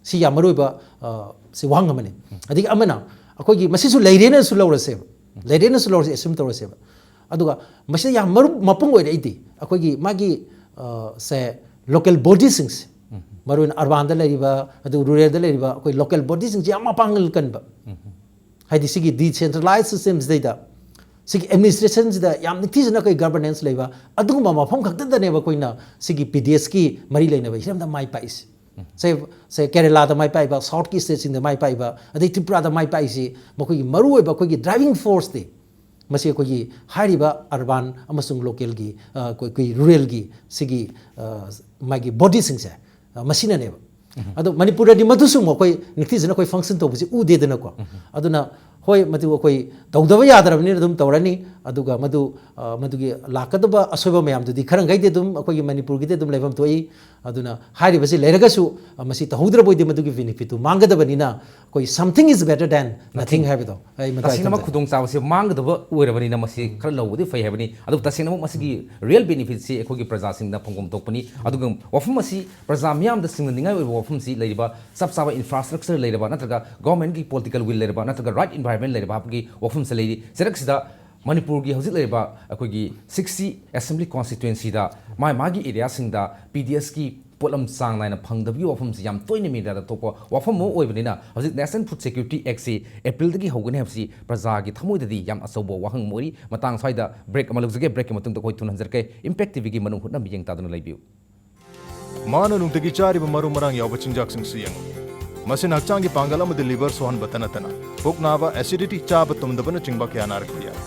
ꯁꯤ ꯌꯥꯝ ꯃꯔꯨ ꯑꯣꯏꯕ, ꯑ, ꯁꯤ ꯋꯥꯍꯪ ꯑꯃꯅꯤ꯫ ꯑꯗꯒꯤ ꯑꯃꯅ ꯑꯩꯈꯣꯏꯒꯤ ꯃꯁꯤꯁꯨ ꯂꯩꯔꯦꯅꯁꯨ ꯂꯧꯔꯁꯦꯕ, ꯂꯩꯔꯦꯅꯁꯨ ꯂꯧꯔꯁꯦ, ꯑꯦꯁ꯭ꯌꯨꯝ ꯇꯧꯔꯁꯦꯕ꯫ ꯑꯗꯨꯒ ꯃꯁꯤꯗ ꯌꯥꯝ ꯃꯔꯨ, ꯃꯄꯨꯡ ꯑꯣꯏꯔꯛꯏꯗꯤ ꯑꯩꯈꯣꯏꯒꯤ ꯃꯥꯒꯤ, ꯑ, ꯁꯦ ꯂꯣꯀꯦꯜ ꯕꯣꯗꯤꯁꯤꯡꯁꯦ, ꯃꯔꯨꯑꯣꯏꯅ ꯑꯔꯕꯥꯟꯗ ꯂꯩꯔꯤꯕ, ꯑꯗꯨ ꯔꯨꯔꯦꯜꯗ ꯂꯩꯔꯤꯕ ꯑꯩꯈꯣꯏ ꯂꯣꯀꯦꯜ ꯕꯣꯗꯤꯁꯤꯡꯁꯦ ꯌꯥꯝ ꯃꯄꯥꯡꯒꯜ ꯀꯟꯕ꯫ ꯍꯥꯏꯗꯤ ꯁꯤꯒꯤ ꯗꯤꯁꯦꯟꯇ꯭ꯔꯦꯂꯥꯏꯖ ꯁꯤꯁꯇꯦꯝꯁꯤꯗꯩꯗ ꯁꯤꯒꯤ ꯑꯦꯗꯃꯤꯅꯤꯁꯇ꯭ꯔꯦꯁꯟꯁꯤꯗ ꯌꯥꯝ ꯅꯤꯡꯊꯤꯖꯅ ꯑꯩꯈꯣꯏ ꯒꯕꯔꯅꯦꯟꯁ ꯂꯩꯕ ꯑꯗꯨꯒꯨꯝꯕ ꯃꯐꯝ ꯈꯛꯇꯗꯅꯦꯕ ꯑꯩꯈꯣꯏꯅ ꯁꯤꯒꯤ ꯄꯤ ꯗꯤ ꯑꯦꯁꯀꯤ ꯃꯔꯤ ꯂꯩꯅꯕ ꯍꯤꯔꯝꯗ ꯃꯥꯏ ꯄꯥꯛꯏꯁꯦ꯫ ꯁꯦ, ꯁꯦ ꯀꯦꯔꯦꯂꯥꯗ ꯃꯥꯏ ꯄꯥꯛꯏꯕ, ꯁꯥꯎꯠꯀꯤ ꯁ꯭ꯇꯦꯠꯁꯤꯡꯗ ꯃꯥꯏ ꯄꯥꯛꯏꯕ, ꯑꯗꯩ ꯇ꯭ꯔꯤꯄꯨꯔꯥꯗ ꯃꯥꯏ ꯄꯥꯛꯏꯁꯤ ꯃꯈꯣꯏꯒꯤ ꯃꯔꯨꯑꯣꯏꯕ ꯑꯩꯈꯣꯏꯒꯤ ꯗ꯭ꯔꯥꯏꯚꯤꯡ ꯐꯣꯔꯁꯇꯤ ꯃꯁꯤ ꯑꯩꯈꯣꯏꯒꯤ ꯍꯥꯏꯔꯤꯕ ꯑꯔꯕꯥꯟ ꯑꯃꯁꯨꯡ ꯂꯣꯀꯦꯜꯒꯤ, ꯑ, ꯑꯩꯈꯣꯏ, ꯑꯩꯈꯣꯏ ꯔꯨꯔꯦꯜꯒꯤ ꯁꯤꯒꯤ, ꯑ, ꯃꯥꯒꯤ ꯕꯣꯗꯤꯁꯤꯡꯁꯦ, ꯑ, ꯃꯁꯤꯅꯅꯦꯕ꯫ ꯑꯗꯣ ꯃꯅꯤꯄꯨꯔꯗꯗꯤ ꯃꯗꯨꯁꯨ ꯑꯃꯨꯛ ꯑꯩꯈꯣꯏ ꯅꯤꯡꯊꯤꯖꯅ ꯑꯩꯈꯣꯏ ꯐꯪꯁꯟ ꯇꯧꯕꯁꯤ ꯎꯗꯦꯗꯅꯀꯣ꯫ ꯑꯗꯨꯅ ꯍꯣꯏ, ꯃꯗꯨ ꯑꯩꯈꯣꯏ ꯇꯧꯗꯕ ꯌꯥꯗ꯭ꯔꯕꯅꯤꯅ ꯑꯗꯨꯝ ꯇꯧꯔꯅꯤ꯫ ꯑꯗꯨꯒ ꯃꯗꯨ, ꯑ, ꯃꯗꯨꯒꯤ ꯂꯥꯛꯀꯗꯕ ꯑꯁꯣꯏꯕ ꯃꯌꯥꯝꯗꯨꯗꯤ ꯈꯔ ꯃꯈꯩꯗꯤ ꯑꯗꯨꯝ ꯑꯩꯈꯣꯏꯒꯤ ꯃꯅꯤꯄꯨꯔꯒꯤꯗꯤ ꯑꯗꯨꯝ ꯂꯩꯐꯝ ꯊꯣꯛꯏ꯫ ꯑꯗꯨꯅ ꯍꯥꯏꯔꯤꯕꯁꯤ ꯂꯩꯔꯒꯁꯨ, ꯑ, ꯃꯁꯤ ꯇꯧꯍꯧꯗ꯭ꯔꯕ ꯑꯣꯏꯗꯤ ꯃꯗꯨꯒꯤ ꯕꯦꯅꯤꯐꯤꯠꯇꯨ ꯃꯥꯡꯒꯗꯕꯅꯤꯅ ꯑꯩꯈꯣꯏ something is better than nothing ꯍꯥꯏꯕꯗꯣ ꯑꯩ ꯃꯗꯨ ꯇꯁꯦꯡꯅꯃꯛ ꯊꯝꯖꯒꯦ꯫ ꯈꯨꯗꯣꯡꯆꯥꯕꯁꯤ ꯃꯥꯡꯒꯗꯕ ꯑꯣꯏꯔꯕꯅꯤꯅ ꯃꯁꯤ ꯈꯔ ꯂꯧꯕꯗꯤ ꯐꯩ ꯍꯥꯏꯕꯅꯤ꯫ ꯑꯗꯨꯕꯨ ꯇꯁꯦꯡꯅꯃꯛ ꯃꯁꯤꯒꯤ ꯔꯤꯌꯦꯜ ꯕꯦꯅꯤꯐꯤꯠꯁꯤ ꯑꯩꯈꯣꯏꯒꯤ ꯄ꯭ꯔꯖꯥꯁꯤꯡꯗ ꯐꯪꯐꯝ ꯊꯣꯛꯄꯅꯤ꯫ ꯑꯗꯨꯒ ꯋꯥꯐꯝ ꯑꯁꯤ ꯄ꯭ꯔꯖꯥ ꯃꯤꯌꯥꯝꯗ ꯁꯤꯡꯅꯅꯤꯡꯉꯥꯏ ꯑꯣꯏꯕ ꯋꯥꯐꯝꯁꯤ ꯂꯩꯔꯤꯕ ꯆꯞ ꯆꯥꯕ ꯏꯟꯐ꯭ꯔꯥꯁ꯭ꯇ꯭ꯔꯛꯆꯔ ꯂꯩꯔꯕ ꯅꯠꯇ꯭ꯔꯒ ꯒꯣꯔꯃꯦꯟꯒꯤ ꯄꯣꯂꯤꯇꯤꯀꯦꯜ ꯋꯤꯜ ꯂꯩꯔꯕ ꯅꯠꯇ꯭ꯔꯒ ꯔꯥꯏꯠ ꯏꯟꯚꯥꯏꯔꯣꯟꯃꯦꯟ ꯂꯩꯔꯕ ꯍꯥꯏꯕꯒꯤ ꯋꯥꯐꯝꯁꯤ ꯂꯩꯔꯤ꯫ ꯆꯩꯔꯛꯁꯤꯗ ꯃꯅꯤꯄꯨꯔꯒꯤ ꯍꯧꯖꯤꯛ ꯂꯩꯔꯤꯕ ꯑꯩꯈꯣꯏꯒꯤ ꯁꯤꯛꯁꯇꯤ ꯑꯦꯁꯦꯝꯕ꯭ꯂꯤ ꯀꯣꯟꯁꯇꯤꯇ꯭ꯋꯦꯟꯁꯤꯗ ꯃꯥꯒꯤ ꯃꯥꯒꯤ ꯑꯦꯔꯤꯌꯥꯁꯤꯡꯗ ꯄꯤ ꯗꯤ ꯑꯦꯁꯀꯤ ꯄꯣꯠꯂꯝ ꯆꯥꯡ ꯅꯥꯏꯅ ꯐꯪꯗꯕꯒꯤ ꯋꯥꯐꯝꯁꯤ ꯌꯥꯝ ꯇꯣꯏꯅ ꯃꯦꯗꯤꯌꯥꯗ ꯊꯣꯛꯄ ꯋꯥꯐꯝ ꯑꯃ ꯑꯣꯏꯕꯅꯤꯅ ꯍꯧꯖꯤꯛ National Food Security Actꯁꯤ ꯑꯦꯄ꯭ꯔꯤꯜꯗꯒꯤ ꯍꯧꯒꯅꯤ ꯍꯥꯏꯕꯁꯤ ꯄ꯭ꯔꯖꯥꯒꯤ ꯊꯃꯣꯏꯗꯗꯤ ꯌꯥꯝ ꯑꯆꯧꯕ ꯋꯥꯍꯪ ꯑꯃ ꯑꯣꯏꯔꯤ꯫ ꯃꯇꯥꯡ ꯁ꯭ꯋꯥꯏꯗ ꯕ꯭ꯔꯦꯛ ꯑꯃ ꯂꯧꯖꯒꯦ꯫ ꯕ꯭ꯔꯦꯛꯀꯤ ꯃꯇꯨꯡꯗ ꯑꯩꯈꯣꯏ ꯊꯨꯅ ꯍꯟꯖꯔꯛꯀꯦ꯫ ꯏꯝꯄꯦꯛ ꯇꯤ ꯚꯤꯒꯤ ꯃꯅꯨꯡ ꯍꯨꯠꯅ ꯃꯤꯠꯌꯦꯡ ꯇꯥꯗꯨꯅ ꯂꯩꯕꯤꯌꯨ꯫ ꯃꯥꯅ ꯅꯨꯡꯇꯤꯒꯤ ꯆꯥꯔꯤꯕ ꯃꯔꯨ ꯃꯔꯥꯡ ꯌꯥꯎꯕ ꯆꯤꯟꯖꯥꯛꯁꯤꯡꯁꯨ ꯌꯦꯡꯉꯨ꯫ ꯃꯁꯤꯅ ꯍꯛꯆꯥꯡꯒꯤ ꯄꯥꯡꯒꯜ ꯑꯃꯗꯤ ꯂꯤꯚꯔ ꯁꯣꯛꯍꯟꯕꯇ ꯅꯠꯇꯅ ꯄꯨꯛ ꯅꯥꯕ, ꯑꯦꯁꯤꯗꯤꯇꯤ, ꯆꯥꯕ ꯇꯨꯝꯗꯕꯅꯆꯤꯡꯕ ꯀꯌꯥ ꯅꯥꯔꯛꯄ ꯌꯥꯏ꯫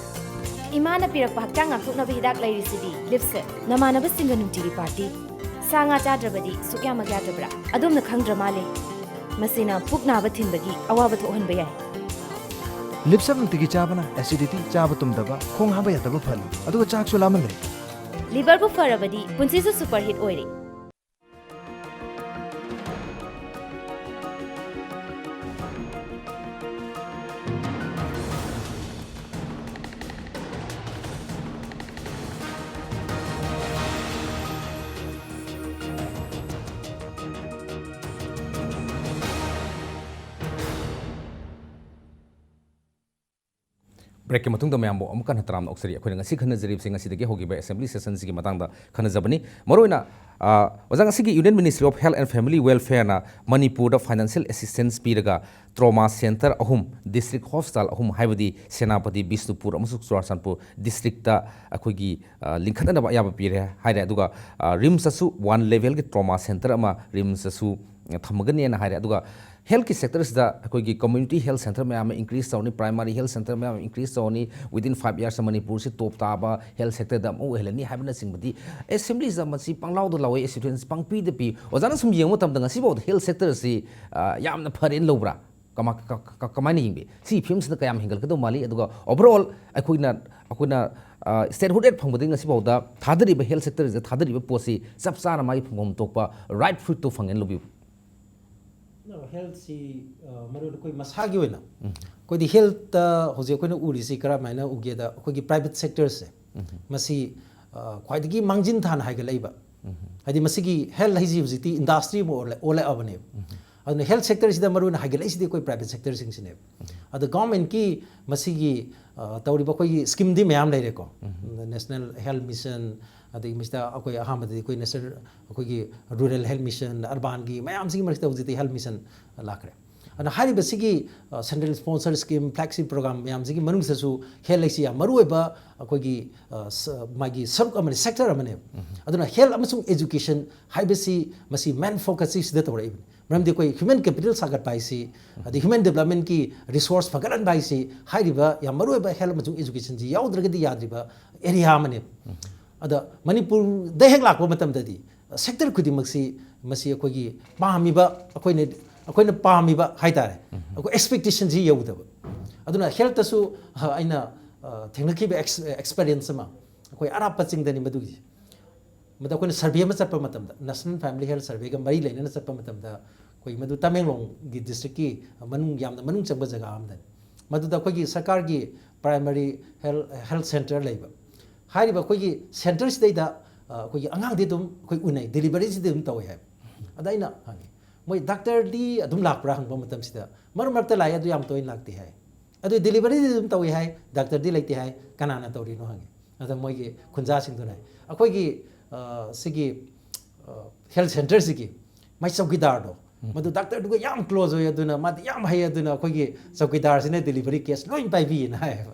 ꯏꯃꯥꯅ ꯄꯤꯔꯛꯄ ꯍꯛꯆꯥꯡ ꯉꯥꯛꯊꯣꯛꯅꯕ ꯍꯤꯗꯥꯛ ꯂꯩꯔꯤꯁꯤꯗꯤ꯫ ꯂꯤꯞꯁꯦ ꯅꯃꯥꯟꯅꯕꯁꯤꯡꯒ ꯅꯨꯡꯇꯤꯒꯤ ꯄꯥꯔꯇꯤ꯫ ꯁꯥ ꯉꯥ ꯆꯥꯗ꯭ꯔꯕꯗꯤ ꯁꯨꯛꯌꯥꯃꯛ ꯌꯥꯗ꯭ꯔꯕ꯭ꯔꯥ? ꯑꯗꯣꯝꯅ ꯈꯪꯗ꯭ꯔ ꯃꯥꯜꯂꯦ꯫ ꯃꯁꯤꯅ ꯄꯨꯛ ꯅꯥꯕ ꯊꯤꯟꯕꯒꯤ ꯑꯋꯥꯕ ꯊꯣꯛꯍꯟꯕ ꯌꯥꯏ꯫ ꯂꯤꯞꯁꯞ ꯅꯨꯡꯇꯤꯒꯤ ꯆꯥꯕꯅ ꯑꯦꯁꯤꯗꯤꯇꯤ, ꯆꯥꯕ ꯇꯨꯝꯗꯕ, ꯈꯣꯡ ꯍꯥꯝꯕ ꯌꯥꯗꯕ ꯐꯍꯜꯂꯤ, ꯑꯗꯨꯒ ꯆꯥꯛꯁꯨ ꯂꯥꯝꯍꯜꯂꯦ꯫ ꯂꯤꯚꯔꯕꯨ ꯐꯔꯕꯗꯤ ꯄꯨꯟꯁꯤꯁꯨ ꯁꯨꯄꯔ ꯍꯤꯠ ꯑꯣꯏꯔꯦ꯫ ꯕ꯭ꯔꯦꯛꯀꯤ ꯃꯇꯨꯡꯗ ꯃꯌꯥꯝꯕꯨ ꯑꯃꯨꯛ ꯍꯟꯅ ꯇꯔꯥꯝꯅ ꯑꯣꯛꯆꯔꯤ꯫ ꯑꯩꯈꯣꯏꯅ ꯉꯁꯤ ꯈꯟꯅꯖꯔꯤꯕꯁꯤ ꯉꯁꯤꯗꯒꯤ ꯍꯧꯈꯤꯕ ꯑꯦꯁꯦꯝꯕ꯭ꯂꯤ ꯁꯦꯁꯟꯁꯤꯒꯤ ꯃꯇꯥꯡꯗ ꯈꯟꯅꯖꯕꯅꯤ꯫ ꯃꯔꯨꯑꯣꯏꯅ, ꯑ, ꯑꯣꯖꯥ, ꯉꯁꯤꯒꯤ Union Ministry of Health and Family Welfareꯅ ꯃꯅꯤꯄꯨꯔꯗ financial assistance ꯄꯤꯔꯒ trauma center ꯑꯍꯨꯝ, district hospital ꯑꯍꯨꯝ, ꯍꯥꯏꯕꯗꯤ ꯁꯦꯅꯥꯄꯇꯤ, ꯕꯤꯁꯅꯨꯄꯨꯔ ꯑꯃꯁꯨꯡ ꯆꯨꯔꯥꯆꯥꯟꯄꯨꯔ districtꯇ ꯑꯩꯈꯣꯏꯒꯤ, ꯑ, ꯂꯤꯡꯈꯠꯅꯅꯕ ꯑꯌꯥꯕ ꯄꯤꯔꯦ ꯍꯥꯏꯔꯦ꯫ ꯑꯗꯨꯒ, ꯑ, RIMSꯇꯁꯨ one levelꯒꯤ trauma center ꯑꯃ RIMSꯇꯁꯨ ꯊꯝꯃꯒꯅꯦꯅ ꯍꯥꯏꯔꯦ꯫ ꯑꯗꯨꯒ healthꯀꯤ sectorꯁꯤꯗ ꯑꯩꯈꯣꯏꯒꯤ community health center ꯃꯌꯥꯝ ꯑꯃ increase ꯇꯧꯔꯅꯤ, primary health center ꯃꯌꯥꯝ ꯑꯃ increase ꯇꯧꯔꯅꯤ, within five years ꯃꯅꯤꯄꯨꯔꯁꯤ top ꯇꯥꯕ health sectorꯗ ꯑꯃ ꯑꯣꯏꯍꯜꯂꯅꯤ ꯍꯥꯏꯕꯅꯆꯤꯡꯕꯗꯤ ꯑꯦꯁꯦꯝꯕ꯭ꯂꯤꯁꯤꯗ ꯃꯁꯤ ꯄꯪꯂꯥꯎꯗ ꯂꯥꯎꯏ, assistance ꯄꯪꯄꯤꯗ ꯄꯤ꯫ ꯑꯣꯖꯥꯅ ꯁꯨꯝ ꯌꯦꯡꯕ ꯃꯇꯝꯗ ꯉꯁꯤꯐꯥꯎꯗ health sectorꯁꯤ, ꯑ, ꯌꯥꯝꯅ ꯐꯔꯦꯅ ꯂꯧꯕ꯭ꯔꯥ? ꯀꯃ-, ꯀ-, ꯀ-, ꯀꯃꯥꯏꯅ ꯌꯦꯡꯕꯤ? ꯁꯤ ꯐꯤꯕꯝꯁꯤꯗ ꯀꯌꯥꯝ ꯍꯦꯟꯒꯠꯀꯗꯧ ꯃꯥꯜꯂꯤ? ꯑꯗꯨꯒ overall ꯑꯩꯈꯣꯏꯅ, ꯑꯩꯈꯣꯏꯅ, ꯑ, statehood Act ꯐꯪꯕꯗꯒꯤ ꯉꯁꯤꯐꯥꯎꯗ ꯊꯥꯗꯔꯤꯕ health sectorꯁꯤꯗ ꯊꯥꯗꯔꯤꯕ ꯄꯣꯠꯁꯤ ꯆꯞ ꯆꯥꯅ ꯃꯥꯒꯤ ꯐꯪꯐꯝ ꯊꯣꯛꯄ right fruitꯇꯣ ꯐꯪꯉꯦꯅ ꯂꯧꯕꯤꯕ꯭ꯔꯥ? ꯍꯦꯜꯠꯁꯤ, ꯑ, ꯃꯔꯨꯑꯣꯏꯅ ꯑꯩꯈꯣꯏ ꯃꯁꯥꯒꯤ ꯑꯣꯏꯅ, ꯑꯩꯈꯣꯏꯗꯤ ꯍꯦꯜꯠꯇ ꯍꯧꯖꯤꯛ ꯑꯩꯈꯣꯏꯅ ꯎꯔꯤꯁꯤ ꯀꯔꯝꯍꯥꯏꯅ ꯎꯒꯦꯗ, ꯑꯩꯈꯣꯏꯒꯤ private sectorꯁꯦ, ꯃꯁꯤ, ꯑ, ꯈ꯭ꯋꯥꯏꯗꯒꯤ ꯃꯥꯡꯖꯤꯟ ꯊꯥꯅ ꯍꯥꯏꯒꯠꯂꯛꯏꯕ꯫ ꯍꯥꯏꯗꯤ ꯃꯁꯤꯒꯤ ꯍꯦꯜꯠ ꯍꯥꯏꯁꯤ ꯍꯧꯖꯤꯛꯇꯤ industry ꯑꯃ ꯑꯣꯜꯂꯛ-, ꯑꯣꯜꯂꯛꯑꯕꯅꯦꯕ꯫ ꯑꯗꯨꯅ ꯍꯦꯜꯠ ꯁꯦꯛꯇꯔꯁꯤꯗ ꯃꯔꯨꯑꯣꯏꯅ ꯍꯥꯏꯒꯠꯂꯛꯏꯁꯤꯗꯤ ꯑꯩꯈꯣꯏ private sectorꯁꯤꯡꯁꯤꯅꯦꯕ꯫ ꯑꯗꯣ governmentꯀꯤ ꯃꯁꯤꯒꯤ, ꯑ, ꯇꯧꯔꯤꯕ ꯑꯩꯈꯣꯏꯒꯤ schemeꯗꯤ ꯃꯌꯥꯝ ꯂꯩꯔꯦꯀꯣ꯫ National Health Mission, ꯑꯗꯒꯤ ꯃꯁꯤꯗ ꯑꯩꯈꯣꯏ ꯑꯍꯥꯟꯕꯗꯗꯤ ꯑꯩꯈꯣꯏ national, ꯑꯩꯈꯣꯏꯒꯤ rural health mission, urbanꯒꯤ ꯃꯌꯥꯝꯁꯤꯒꯤ ꯃꯔꯛꯇ ꯍꯧꯖꯤꯛꯇꯤ health mission ꯂꯥꯛꯈ꯭ꯔꯦ꯫ ꯑꯗꯨꯅ ꯍꯥꯏꯔꯤꯕꯁꯤꯒꯤ, ꯑ, central sponsor scheme, flagship program ꯃꯌꯥꯝꯁꯤꯒꯤ ꯃꯅꯨꯡꯗꯁꯨ health ꯍꯥꯏꯁꯤ ꯌꯥꯝ ꯃꯔꯨꯑꯣꯏꯕ ꯑꯩꯈꯣꯏꯒꯤ, ꯑ, ꯁ-, ꯃꯥꯒꯤ ꯁꯔꯨꯛ ꯑꯃꯅꯤ, sector ꯑꯃꯅꯦꯕ꯫ ꯑꯗꯨꯅ health ꯑꯃꯁꯨꯡ education ꯍꯥꯏꯕꯁꯤ ꯃꯁꯤ main focus ꯁꯤꯗ ꯇꯧꯔꯛꯏꯕꯅꯤ꯫ ꯃꯔꯝꯗꯤ ꯑꯩꯈꯣꯏ human capital ꯁꯥꯒꯠꯄ ꯍꯥꯏꯁꯤ, ꯑꯗꯩ human developmentꯀꯤ resource ꯐꯒꯠꯍꯟꯕ ꯍꯥꯏꯁꯤ, ꯍꯥꯏꯔꯤꯕ ꯌꯥꯝ ꯃꯔꯨꯑꯣꯏꯕ health ꯑꯃꯁꯨꯡ educationꯁꯤ ꯌꯥꯎꯗ꯭ꯔꯒꯗꯤ ꯌꯥꯗ꯭ꯔꯤꯕ area ꯑꯃꯅꯦꯕ꯫ ꯑꯗ ꯃꯅꯤꯄꯨꯔꯗ ꯍꯦꯛ ꯂꯥꯛꯄ ꯃꯇꯝꯗꯗꯤ sector ꯈꯨꯗꯤꯡꯃꯛꯁꯤ, ꯃꯁꯤ ꯑꯩꯈꯣꯏꯒꯤ ꯄꯥꯝꯃꯤꯕ, ꯑꯩꯈꯣꯏꯅ, ꯑꯩꯈꯣꯏꯅ ꯄꯥꯝꯃꯤꯕ ꯍꯥꯏꯇꯥꯔꯦ, ꯑꯩꯈꯣꯏ expectationꯁꯤ ꯌꯧꯗꯕ꯫ ꯑꯗꯨꯅ healthꯇꯁꯨ, ꯑ, ꯑꯩꯅ, ꯑ, ꯊꯦꯡꯅꯈꯤꯕ ex-, experience ꯑꯃ, ꯑꯩꯈꯣꯏ ꯑꯔꯥꯞꯄ ꯆꯤꯡꯗꯅꯤ ꯃꯗꯨꯒꯤꯁꯦ꯫ ꯃꯗꯨ ꯑꯩꯈꯣꯏꯅ survey ꯑꯃ ꯆꯠꯄ ꯃꯇꯝꯗ, National Family Health Surveyꯒ ꯃꯔꯤ ꯂꯩꯅꯅ ꯆꯠꯄ ꯃꯇꯝꯗ, ꯑꯩꯈꯣꯏ ꯃꯗꯨ ꯇꯃꯦꯡꯂꯣꯡꯒꯤ districtꯀꯤ ꯃꯅꯨꯡ, ꯌꯥꯝꯅ ꯃꯅꯨꯡ ꯆꯪꯕ ꯖꯒꯥ ꯑꯃꯗꯅꯤ꯫ ꯃꯗꯨꯗ ꯑꯩꯈꯣꯏꯒꯤ ꯁꯔꯀꯥꯔꯒꯤ primary health, health center ꯂꯩꯕ꯫ ꯍꯥꯏꯔꯤꯕ ꯑꯩꯈꯣꯏꯒꯤ centerꯁꯤꯗꯩꯗ, ꯑ, ꯑꯩꯈꯣꯏꯒꯤ ꯑꯉꯥꯡꯗꯤ ꯑꯗꯨꯝ ꯑꯩꯈꯣꯏ ꯎꯅꯩ, deliveryꯁꯤꯗꯤ ꯑꯗꯨꯝ ꯇꯧꯋꯦ ꯍꯥꯏꯕ꯫ ꯑꯗ ꯑꯩꯅ ꯍꯪꯉꯤ, "ꯃꯣꯏ doctorꯗꯤ ꯑꯗꯨꯝ ꯂꯥꯛꯄ꯭ꯔꯥ?" ꯍꯪꯕ ꯃꯇꯝꯁꯤꯗ, "ꯃꯔꯛ ꯃꯔꯛꯇ ꯂꯥꯛꯑꯦ, ꯑꯗꯨ ꯌꯥꯝ ꯇꯣꯏꯅ ꯂꯥꯛꯇꯦ" ꯍꯥꯏ꯫ ꯑꯗꯨ ꯗꯦꯂꯤꯚꯔꯤꯗꯤ ꯑꯗꯨꯝ ꯇꯧꯏ ꯍꯥꯏ, ꯗꯥꯛꯇꯔꯗꯤ ꯂꯩꯇꯦ ꯍꯥꯏ, ꯀꯅꯥꯅ ꯇꯧꯔꯤꯅꯣ ꯍꯪꯉꯤ꯫ ꯑꯗ ꯃꯣꯏꯒꯤ ꯈꯨꯟꯖꯥꯁꯤꯡꯗꯨꯅ ꯍꯥꯏ, ꯑꯩꯈꯣꯏꯒꯤ ꯁꯤꯒꯤ ꯍꯦꯜꯊ ꯁꯦꯟꯇꯔꯁꯤꯒꯤ ꯃꯥꯏ ꯆꯧꯀꯤꯗꯥꯔꯗꯣ, ꯃꯗꯨ ꯗꯥꯛꯇꯔꯗꯨꯒ ꯌꯥꯝ ꯀ꯭ꯂꯣꯖ ꯑꯣꯏ, ꯑꯗꯨꯅ ꯃꯥꯗꯤ ꯌꯥꯝ ꯍꯩ, ꯑꯗꯨꯅ ꯑꯩꯈꯣꯏꯒꯤ ꯆꯧꯀꯤꯗꯥꯔꯁꯤꯅ ꯗꯦꯂꯤꯚꯔꯤ ꯀꯦꯁ ꯂꯣꯏ ꯄꯥꯏꯕꯤꯌꯦꯅ ꯍꯥꯏꯌꯦꯕ꯫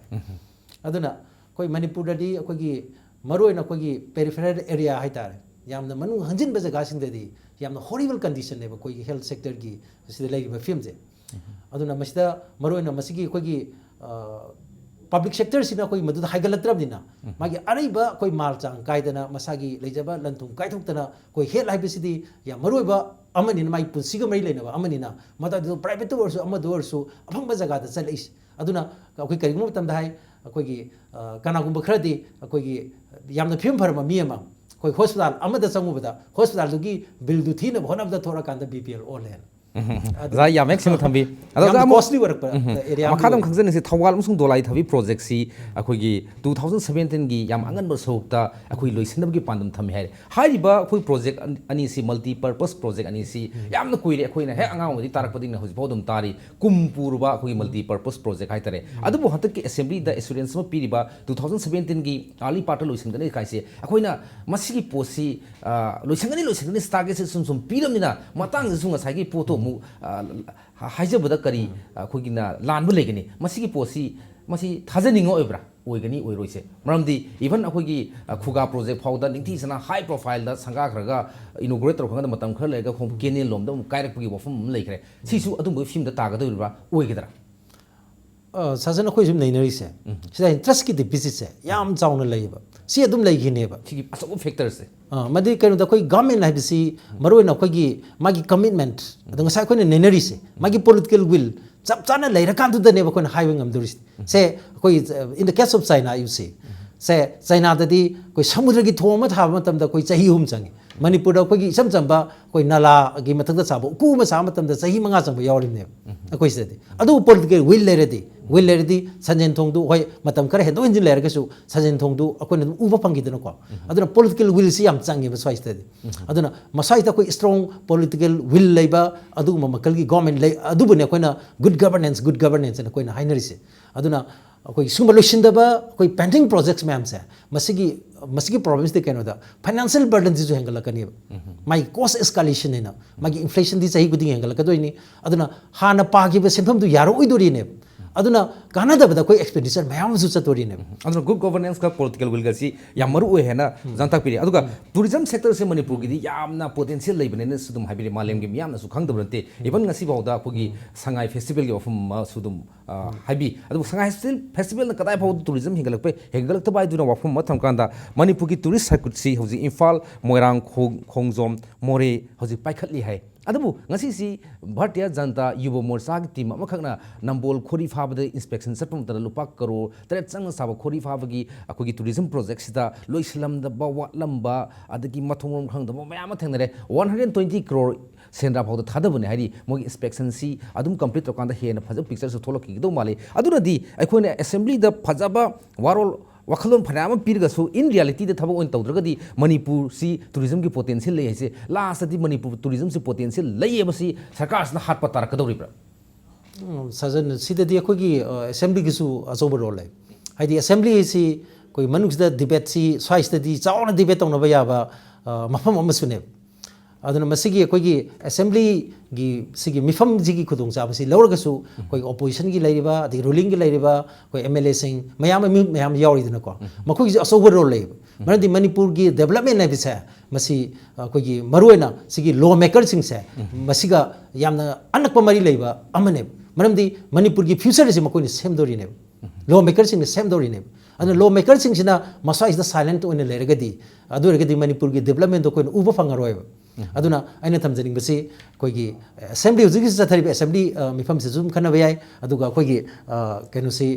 ꯑꯗꯨꯅ ꯑꯩꯈꯣꯏ ꯃꯅꯤꯄꯨꯔꯗꯗꯤ ꯑꯩꯈꯣꯏꯒꯤ ꯃꯔꯨꯑꯣꯏꯅ ꯑꯩꯈꯣꯏꯒꯤ ꯄꯦꯔꯤꯐꯦꯔꯦꯜ ꯑꯦꯔꯤꯌꯥ ꯍꯥꯏꯇꯥꯔꯦ, ꯌꯥꯝꯅ ꯃꯅꯨꯡ ꯍꯟꯖꯤꯟꯕ ꯖꯒꯥꯁꯤꯡꯗꯗꯤ ꯌꯥꯝꯅ ꯍꯣꯔꯤꯕꯜ ꯀꯟꯗꯤꯁꯟꯅꯦꯕ ꯑꯩꯈꯣꯏꯒꯤ ꯍꯦꯜꯊ ꯁꯦꯛꯇꯔꯒꯤ ꯑꯁꯤꯗ ꯂꯩꯔꯤꯕ ꯐꯤꯕꯝꯁꯦ꯫ ꯑꯗꯨꯅ ꯃꯁꯤꯗ ꯃꯔꯨꯑꯣꯏꯅ ꯃꯁꯤꯒꯤ ꯑꯩꯈꯣꯏꯒꯤ ꯄꯕ꯭ꯂꯤꯛ ꯁꯦꯛꯇꯔꯁꯤꯅ ꯑꯩꯈꯣꯏ ꯃꯗꯨꯗ ꯍꯥꯏꯒꯠꯂꯛꯇ꯭ꯔꯕꯅꯤꯅ, ꯃꯥꯒꯤ ꯑꯔꯩꯕ ꯑꯩꯈꯣꯏ ꯃꯥꯜ ꯆꯥꯡ ꯀꯥꯏꯗꯅ, ꯃꯁꯥꯒꯤ ꯂꯩꯖꯕ ꯂꯟ ꯊꯨꯝ ꯀꯥꯏꯊꯣꯛꯇꯅ, ꯑꯩꯈꯣꯏ ꯍꯦꯜꯊ ꯍꯥꯏꯕꯁꯤꯗꯤ ꯌꯥꯝ ꯃꯔꯨꯑꯣꯏꯕ ꯑꯃꯅꯤꯅ, ꯃꯥꯒꯤ ꯄꯨꯟꯁꯤꯒ ꯃꯔꯤ ꯂꯩꯅꯕ ꯑꯃꯅꯤꯅ, ꯃꯗꯨ ꯄ꯭ꯔꯥꯏꯚꯦꯠꯇ ꯑꯣꯏꯔꯁꯨ, ꯑꯃꯗ ꯑꯣꯏꯔꯁꯨ, ꯑꯐꯪꯕ ꯖꯒꯥꯗ ꯆꯠꯂꯛꯏꯁꯦ꯫ ꯑꯗꯨꯅ ꯑꯩꯈꯣꯏ ꯀꯔꯤꯒꯨꯝꯕ ꯃꯇꯝꯗ ꯍꯥꯏ, ꯑꯩꯈꯣꯏꯒꯤ ꯀꯅꯥꯒꯨꯝꯕ ꯈꯔꯗꯤ ꯑꯩꯈꯣꯏꯒꯤ ꯌꯥꯝꯅ ꯐꯤꯕꯝ ꯐꯔꯕ ꯃꯤ ꯑꯃ ꯑꯩꯈꯣꯏ ꯍꯣꯁꯄꯤꯇꯥꯜ ꯑꯃꯗ ꯆꯪꯉꯨꯕꯗ, ꯍꯣꯁꯄꯤꯇꯥꯜꯗꯨꯒꯤ ꯕꯤꯜꯗꯨ ꯊꯤꯅꯕ ꯍꯣꯠꯅꯕꯗ ꯊꯣꯛꯂꯀꯥꯟꯗ ꯕꯤ ꯄꯤ ꯑꯦꯜ ꯑꯣꯜꯂꯦꯅ꯫ ꯑꯣꯖꯥ, ꯌꯥꯝ ꯍꯦꯛ ꯁꯦꯡꯅ ꯊꯝꯕꯤ꯫ ꯑꯗꯣ ꯌꯥꯝꯅ ꯑꯣꯖꯥ, ꯑꯃꯨꯛ ꯀꯣꯁꯂꯤ ꯑꯣꯏꯔꯛꯄ ꯑꯦꯔꯤꯌꯥ ꯑꯃ ꯃꯈꯥ ꯑꯗꯨꯝ ꯑꯣꯏꯔꯛꯄ꯫ ꯈꯪꯖꯅꯤꯡꯁꯤ, ꯊꯧꯕꯥꯜ ꯑꯃꯁꯨꯡ ꯗꯣꯂꯥꯏ ꯊꯥꯕꯤ ꯄ꯭ꯔꯣꯖꯦꯛꯁꯤ ꯑꯩꯈꯣꯏꯒꯤ ꯇꯨ ꯊꯥꯎꯖꯟ ꯁꯕꯦꯟꯇꯤꯟꯒꯤ ꯌꯥꯝ ꯑꯉꯟꯕ ꯁꯔꯨꯛꯇ ꯑꯩꯈꯣꯏ ꯂꯣꯏꯁꯤꯟꯅꯕꯒꯤ ꯄꯥꯟꯗꯝ ꯊꯝꯃꯤ ꯍꯥꯏꯔꯦ꯫ ꯍꯥꯏꯔꯤꯕ ꯑꯩꯈꯣꯏ ꯄ꯭ꯔꯣꯖꯦꯛ ꯑꯅꯤꯁꯤ, ꯃꯜꯇꯤ ꯄꯔꯄꯁ ꯄ꯭ꯔꯣꯖꯦꯛ ꯑꯅꯤꯁꯤ ꯌꯥꯝꯅ ꯀꯨꯏꯔꯦ, ꯑꯩꯈꯣꯏꯅ ꯍꯦꯛ ꯑꯉꯥꯡ ꯑꯣꯏꯔꯤꯉꯩꯗꯒꯤ ꯇꯥꯔꯛꯄꯗꯒꯤꯅ ꯍꯧꯖꯤꯛꯐꯥꯎ ꯑꯗꯨꯝ ꯇꯥꯔꯤ, ꯀꯨꯝ ꯄꯨꯔꯕ ꯑꯩꯈꯣꯏꯒꯤ ꯃꯜꯇꯤ ꯄꯔꯄꯁ ꯄ꯭ꯔꯣꯖꯦꯛ ꯍꯥꯏꯇꯥꯔꯦ꯫ ꯑꯗꯨꯕꯨ ꯍꯟꯗꯛꯀꯤ ꯑꯦꯁꯦꯝꯕ꯭ꯂꯤꯗ ꯑꯦꯁꯨꯔꯦꯟꯁ ꯑꯃ ꯄꯤꯔꯤꯕ, ꯇꯨ ꯊꯥꯎꯖꯟ ꯁꯕꯦꯟꯇꯤꯟꯒꯤ ꯑꯥꯔꯂꯤ ꯄꯥꯔꯠꯇ ꯂꯣꯏꯁꯤꯟꯒꯅꯤ ꯀꯥꯏꯁꯦ, ꯑꯩꯈꯣꯏꯅ ꯃꯁꯤꯒꯤ ꯄꯣꯠꯁꯤ, ꯑ, ꯂꯣꯏꯁꯤꯟꯒꯅꯤ, ꯂꯣꯏꯁꯤꯟꯒꯅꯤ, ꯇꯥꯔꯒꯦꯠꯁꯦ ꯁꯨꯝ ꯁꯨꯝ ꯄꯤꯔꯕꯅꯤꯅ, ꯃꯇꯥꯡꯁꯤꯗꯁꯨ ꯉꯁꯥꯏꯒꯤ ꯄꯣꯠꯇꯣ ꯑꯃꯨꯛ, ꯑ, ꯍꯥꯏꯖꯕꯗ ꯀꯔꯤ, ꯑ, ꯑꯩꯈꯣꯏꯒꯤꯅ ꯂꯥꯟꯕ ꯂꯩꯒꯅꯤ? ꯃꯁꯤꯒꯤ ꯄꯣꯠꯁꯤ, ꯃꯁꯤ ꯊꯥꯖꯅꯤꯡꯉꯥꯏ ꯑꯣꯏꯕ꯭ꯔꯥ? ꯑꯣꯏꯒꯅꯤ, ꯑꯣꯏꯔꯣꯏꯁꯦ? ꯃꯔꯝꯗꯤ even ꯑꯩꯈꯣꯏꯒꯤ, ꯑ, ꯈꯨꯒꯥ ꯄ꯭ꯔꯣꯖꯦꯛ ꯐꯥꯎꯗ ꯅꯤꯡꯊꯤꯖꯅ ꯍꯥꯏ ꯄ꯭ꯔꯣꯐꯥꯏꯜꯗ ꯁꯪꯒꯥꯈ꯭ꯔꯒ, ꯏꯅꯣꯒ꯭ꯔꯦꯠ ꯇꯧꯔꯀꯥꯟꯗ ꯃꯇꯝ ꯈꯔ ꯂꯩꯔꯒ ꯈꯣꯡ ꯀꯦꯅꯦꯜ ꯂꯣꯝꯗ ꯑꯃꯨꯛ ꯀꯥꯏꯔꯛꯄꯒꯤ ꯋꯥꯐꯝ ꯑꯃ ꯂꯩꯈ꯭ꯔꯦ꯫ ꯁꯤꯁꯨ ꯑꯗꯨꯝꯕꯒꯤ ꯐꯤꯕꯝꯗ ꯇꯥꯒꯗꯧꯔꯤꯕ꯭ꯔꯥ, ꯑꯣꯏꯒꯗ꯭ꯔꯥ? ꯑ, ꯁꯥꯖꯟ, ꯑꯩꯈꯣꯏ ꯁꯨꯝ ꯅꯩꯅꯔꯤꯁꯦ, ꯁꯤꯗ ꯏꯟꯇꯔꯦꯁꯀꯤ ꯗꯤꯐꯤꯁꯤꯠꯁꯦ ꯌꯥꯝ ꯆꯥꯎꯅ ꯂꯩꯌꯦꯕ꯫ ꯁꯤ ꯑꯗꯨꯝ ꯂꯩꯈꯤꯅꯦꯕ꯫ ꯁꯤꯒꯤ ꯑꯆꯧꯕ ꯐꯦꯛꯇꯔꯁꯦ꯫ ꯑ, ꯃꯗꯤ ꯀꯩꯅꯣꯗ ꯑꯩꯈꯣꯏ ꯒꯚꯔꯟꯃꯦꯟ ꯍꯥꯏꯕꯁꯤ ꯃꯔꯨꯑꯣꯏꯅ ꯑꯩꯈꯣꯏꯒꯤ ꯃꯥꯒꯤ ꯀꯃꯤꯠꯃꯦꯟꯠ, ꯑꯗꯣ ꯉꯁꯥꯏ ꯑꯩꯈꯣꯏꯅ ꯅꯩꯅꯔꯤꯁꯦ, ꯃꯥꯒꯤ ꯄꯣꯂꯤꯇꯤꯀꯦꯜ ꯋꯤꯜ ꯆꯞ ꯆꯥꯅ ꯂꯩꯔꯀꯥꯟꯗꯨꯗꯅꯦꯕ ꯑꯩꯈꯣꯏꯅ ꯍꯥꯏꯕ ꯉꯝꯗꯣꯔꯤꯁꯦ꯫ ꯁꯦ ꯑꯩꯈꯣꯏ, in the case of China, you see, ꯁꯦ ꯆꯩꯅꯥꯗꯗꯤ ꯑꯩꯈꯣꯏ ꯁꯃꯨꯗ꯭ꯔꯒꯤ ꯊꯣꯡ ꯑꯃ ꯊꯥꯕ ꯃꯇꯝꯗ ꯑꯩꯈꯣꯏ ꯆꯍꯤ ꯑꯍꯨꯝ ꯆꯪꯉꯤ꯫ ꯃꯅꯤꯄꯨꯔꯗ ꯑꯩꯈꯣꯏꯒꯤ ꯏꯆꯝ ꯆꯝꯕ ꯑꯩꯈꯣꯏ ꯅꯂꯥꯒꯤ ꯃꯊꯛꯇ ꯁꯥꯕ ꯎꯀꯨ ꯑꯃ ꯁꯥꯕ ꯃꯇꯝꯗ ꯆꯍꯤ ꯃꯉꯥ ꯆꯪꯕ ꯌꯥꯎꯔꯤꯕꯅꯦꯕ ꯑꯩꯈꯣꯏ ꯁꯤꯗꯗꯤ꯫ ꯑꯗꯨꯕꯨ political will ꯂꯩꯔꯗꯤ, will ꯂꯩꯔꯗꯤ ꯁꯟꯖꯦꯟ ꯊꯣꯡꯗꯨ ꯍꯣꯏ ꯃꯇꯝ ꯈꯔ ꯍꯦꯟꯗꯣꯛ ꯍꯦꯟꯖꯤꯟ ꯂꯩꯔꯒꯁꯨ ꯁꯟꯖꯦꯟ ꯊꯣꯡꯗꯨ ꯑꯩꯈꯣꯏꯅ ꯑꯗꯨꯝ ꯎꯕ ꯐꯪꯈꯤꯗꯅꯀꯣ꯫ ꯑꯗꯨꯅ political willꯁꯤ ꯌꯥꯝ ꯆꯪꯉꯦꯕ ꯁ꯭ꯋꯥꯏꯁꯤꯗꯗꯤ꯫ ꯑꯗꯨꯅ ꯃꯁ꯭ꯋꯥꯏꯁꯤꯗ ꯑꯩꯈꯣꯏ strong political will ꯂꯩꯕ ꯑꯗꯨꯒꯨꯝꯕ ꯃꯈꯜꯒꯤ government ꯂꯩ, ꯑꯗꯨꯕꯨꯅꯦ ꯑꯩꯈꯣꯏꯅ good governance, good governance ꯍꯥꯏꯅ ꯑꯩꯈꯣꯏꯅ ꯍꯥꯏꯅꯔꯤꯁꯦ꯫ ꯑꯗꯨꯅ ꯑꯩꯈꯣꯏꯒꯤ ꯁꯤꯒꯨꯝꯕ ꯂꯣꯏꯁꯤꯟꯗꯕ ꯑꯩꯈꯣꯏ pending projects ꯃꯌꯥꯝꯁꯦ, ꯃꯁꯤꯒꯤ, ꯃꯁꯤꯒꯤ problemꯁꯤꯗꯤ ꯀꯩꯅꯣꯗ financial burdenꯁꯤꯁꯨ ꯍꯦꯟꯒꯠꯂꯛꯀꯅꯦꯕ꯫ ꯃꯥꯒꯤ cost escalation ꯍꯥꯏꯅ, ꯃꯥꯒꯤ inflationꯗꯤ ꯆꯍꯤ ꯈꯨꯗꯤꯡꯒꯤ ꯍꯦꯟꯒꯠꯂꯛꯀꯗꯣꯏꯅꯤ꯫ ꯑꯗꯨꯅ ꯍꯥꯟꯅ ꯄꯥꯈꯤꯕ ꯁꯦꯟꯐꯝꯗꯨ ꯌꯥꯔꯛꯑꯣꯏꯗꯣꯔꯤꯅꯦꯕ꯫ ꯑꯗꯨꯅ ꯀꯥꯟꯅꯗꯕꯗ ꯑꯩꯈꯣꯏ expenditure ꯃꯌꯥꯝ ꯑꯃꯁꯨ ꯆꯠꯇꯣꯔꯤꯅꯦꯕ꯫ ꯑꯗꯨꯅ good governanceꯀ political willꯒꯁꯤ ꯌꯥꯝ ꯃꯔꯨ ꯑꯣꯏ ꯍꯥꯏꯅ ꯖꯥꯟ ꯇꯥꯛꯄꯤꯔꯤ꯫ ꯑꯗꯨꯒ tourism sectorꯁꯦ ꯃꯅꯤꯄꯨꯔꯒꯤꯗꯤ ꯌꯥꯝꯅ potential ꯂꯩꯕꯅꯦꯅꯁꯨ ꯑꯗꯨꯝ ꯍꯥꯏꯕꯤꯔꯤ꯫ ꯃꯥꯂꯦꯝꯒꯤ ꯃꯤꯌꯥꯝꯅꯁꯨ ꯈꯪꯗꯕ ꯅꯠꯇꯦ꯫ Even ꯉꯁꯤ ꯐꯥꯎꯗ ꯑꯩꯈꯣꯏꯒꯤ ꯁꯉꯥꯏ festivalꯒꯤ ꯋꯥꯐꯝ ꯑꯃꯁꯨ ꯑꯗꯨꯝ ꯑ, ꯍꯥꯏꯕꯤ꯫ ꯑꯗꯨꯕꯨ ꯁꯉꯥꯏ festival, festivalꯅ ꯀꯗꯥꯏ ꯐꯥꯎꯕꯗ tourism ꯍꯦꯟꯒꯠꯂꯛꯄ, ꯍꯦꯟꯒꯠꯂꯛꯇꯕ ꯍꯥꯏꯗꯨꯅ ꯋꯥꯐꯝ ꯑꯃ ꯊꯝꯀꯥꯟꯗ ꯃꯅꯤꯄꯨꯔꯒꯤ tourist circuitꯁꯤ ꯍꯧꯖꯤꯛ ꯏꯝꯐꯥꯜ, ꯃꯣꯏꯔꯥꯡ, ꯈꯣꯡ-, ꯈꯣꯡꯖꯣꯝ, ꯃꯣꯔꯦ ꯍꯧꯖꯤꯛ ꯄꯥꯏꯈꯠꯂꯤ ꯍꯥꯏ꯫ ꯑꯗꯨꯕꯨ ꯉꯁꯤꯁꯤ ꯚꯥꯔꯇꯤꯌꯥ ꯖꯅꯇꯥ ꯌꯨꯕ ꯃꯣꯔꯆꯥꯒꯤ team ꯑꯃꯈꯛꯅ ꯅꯝꯕꯣꯜ ꯈꯣꯔꯤ ꯐꯥꯕꯗ inspection ꯆꯠꯄ ꯃꯇꯝꯗ ꯂꯨꯄꯥ ꯀꯔꯣꯔ ꯇꯔꯦꯠ ꯆꯪꯅ ꯁꯥꯕ ꯈꯣꯔꯤ ꯐꯥꯕꯒꯤ ꯑꯩꯈꯣꯏꯒꯤ tourism projectꯁꯤꯗ ꯂꯣꯏꯁꯤꯜꯂꯝꯗꯕ, ꯋꯥꯠꯂꯝꯕ, ꯑꯗꯒꯤ ꯃꯊꯣꯡ ꯃꯔꯝ ꯈꯪꯗꯕ ꯃꯌꯥꯝ ꯑꯃ ꯊꯦꯡꯅꯔꯦ꯫ One hundred twenty crore ꯁꯦꯟꯗ꯭ꯔꯥ ꯐꯥꯎꯗ ꯊꯥꯗꯕꯅꯦ ꯍꯥꯏꯔꯤ꯫ ꯃꯣꯏꯒꯤ inspectionꯁꯤ ꯑꯗꯨꯝ complete ꯇꯧꯔꯀꯥꯟꯗ ꯍꯦꯟꯅ ꯐꯖꯕ pictureꯁꯨ ꯊꯣꯛꯂꯛꯈꯤꯒꯗꯧ ꯃꯥꯜꯂꯤ꯫ ꯑꯗꯨꯅꯗꯤ ꯑꯩꯈꯣꯏꯅ assemblyꯗ ꯐꯖꯕ ꯋꯥꯔꯣꯜ, ꯋꯥꯈꯜꯂꯣꯟ ꯐꯅꯌꯥꯝ ꯑꯃ ꯄꯤꯔꯒꯁꯨ in realityꯗ ꯊꯕꯛ ꯑꯣꯏꯅ ꯇꯧꯗ꯭ꯔꯒꯗꯤ ꯃꯅꯤꯄꯨꯔꯁꯤ tourismꯒꯤ potential ꯂꯩ ꯍꯥꯏꯁꯦ, lastꯇꯗꯤ ꯃꯅꯤꯄꯨꯔ tourismꯁꯤ potential ꯂꯩꯌꯦꯕꯁꯤ ꯁꯔꯀꯥꯔꯁꯤꯅ ꯍꯥꯠꯄ ꯇꯥꯔꯛꯀꯗꯧꯔꯤꯕ꯭ꯔꯥ? ꯎꯝ, ꯁꯥꯖꯟ, ꯁꯤꯗꯗꯤ ꯑꯩꯈꯣꯏꯒꯤ, ꯑ, assemblyꯒꯤꯁꯨ ꯑꯆꯧꯕ role ꯂꯩ꯫ ꯍꯥꯏꯗꯤ assembly ꯍꯥꯏꯁꯤ ꯑꯩꯈꯣꯏ ꯃꯅꯨꯡꯁꯤꯗ debateꯁꯤ ꯁ꯭ꯋꯥꯏꯁꯤꯗꯗꯤ ꯆꯥꯎꯅ debate ꯇꯧꯅꯕ ꯌꯥꯕ, ꯑ, ꯃꯐꯝ ꯑꯃꯁꯨꯅꯦꯕ꯫ ꯑꯗꯨꯅ ꯃꯁꯤꯒꯤ ꯑꯩꯈꯣꯏꯒꯤ assemblyꯒꯤ ꯁꯤꯒꯤ ꯃꯤꯐꯝꯁꯤꯒꯤ ꯈꯨꯗꯣꯡꯆꯥꯕꯁꯤ ꯂꯧꯔꯒꯁꯨ ꯑꯩꯈꯣꯏꯒꯤ oppositionꯒꯤ ꯂꯩꯔꯤꯕ, ꯑꯗꯒꯤ rulingꯒꯤ ꯂꯩꯔꯤꯕ ꯑꯩꯈꯣꯏ MLAꯁꯤꯡ ꯃꯌꯥꯝ ꯑꯃ, ꯃꯤ ꯃꯌꯥꯝ ꯌꯥꯎꯔꯤꯗꯅꯀꯣ꯫ ꯃꯈꯣꯏꯒꯤꯁꯨ ꯑꯆꯧꯕ role ꯂꯩꯌꯦꯕ꯫ ꯃꯔꯝꯗꯤ ꯃꯅꯤꯄꯨꯔꯒꯤ development ꯍꯥꯏꯕꯁꯦ ꯃꯁꯤ ꯑꯩꯈꯣꯏꯒꯤ ꯃꯔꯨꯑꯣꯏꯅ ꯁꯤꯒꯤ law makerꯁꯤꯡꯁꯦ ꯃꯁꯤꯒ ꯌꯥꯝꯅ ꯑꯅꯛꯄ ꯃꯔꯤ ꯂꯩꯕ ꯑꯃꯅꯦꯕ꯫ ꯃꯔꯝꯗꯤ ꯃꯅꯤꯄꯨꯔꯒꯤ future ꯑꯁꯤ ꯃꯈꯣꯏꯅ ꯁꯦꯝꯗꯧꯔꯤꯅꯦꯕ꯫ Law makerꯁꯤꯡꯅ ꯁꯦꯝꯗꯧꯔꯤꯅꯦꯕ꯫ ꯑꯗꯨꯅ law makerꯁꯤꯡꯁꯤꯅ ꯃꯁ꯭ꯋꯥꯏꯁꯤꯗ silent ꯑꯣꯏꯅ ꯂꯩꯔꯒꯗꯤ, ꯑꯗꯨ ꯑꯣꯏꯔꯒꯗꯤ ꯃꯅꯤꯄꯨꯔꯒꯤ developmentꯗꯣ ꯑꯩꯈꯣꯏꯅ ꯎꯕ ꯐꯪꯉꯔꯣꯏꯕ꯫ ꯑꯗꯨꯅ ꯑꯩꯅ ꯊꯝꯖꯅꯤꯡꯕꯁꯤ ꯑꯩꯈꯣꯏꯒꯤ assembly, ꯍꯧꯖꯤꯛ ꯍꯧꯖꯤꯛ ꯆꯠꯊꯔꯤꯕ assembly, ꯑ, ꯃꯤꯐꯝꯁꯤꯁꯨ ꯑꯗꯨꯝ ꯈꯟꯅꯕ ꯌꯥꯏ꯫ ꯑꯗꯨꯒ ꯑꯩꯈꯣꯏꯒꯤ, ꯑ, ꯀꯩꯅꯣꯁꯤ,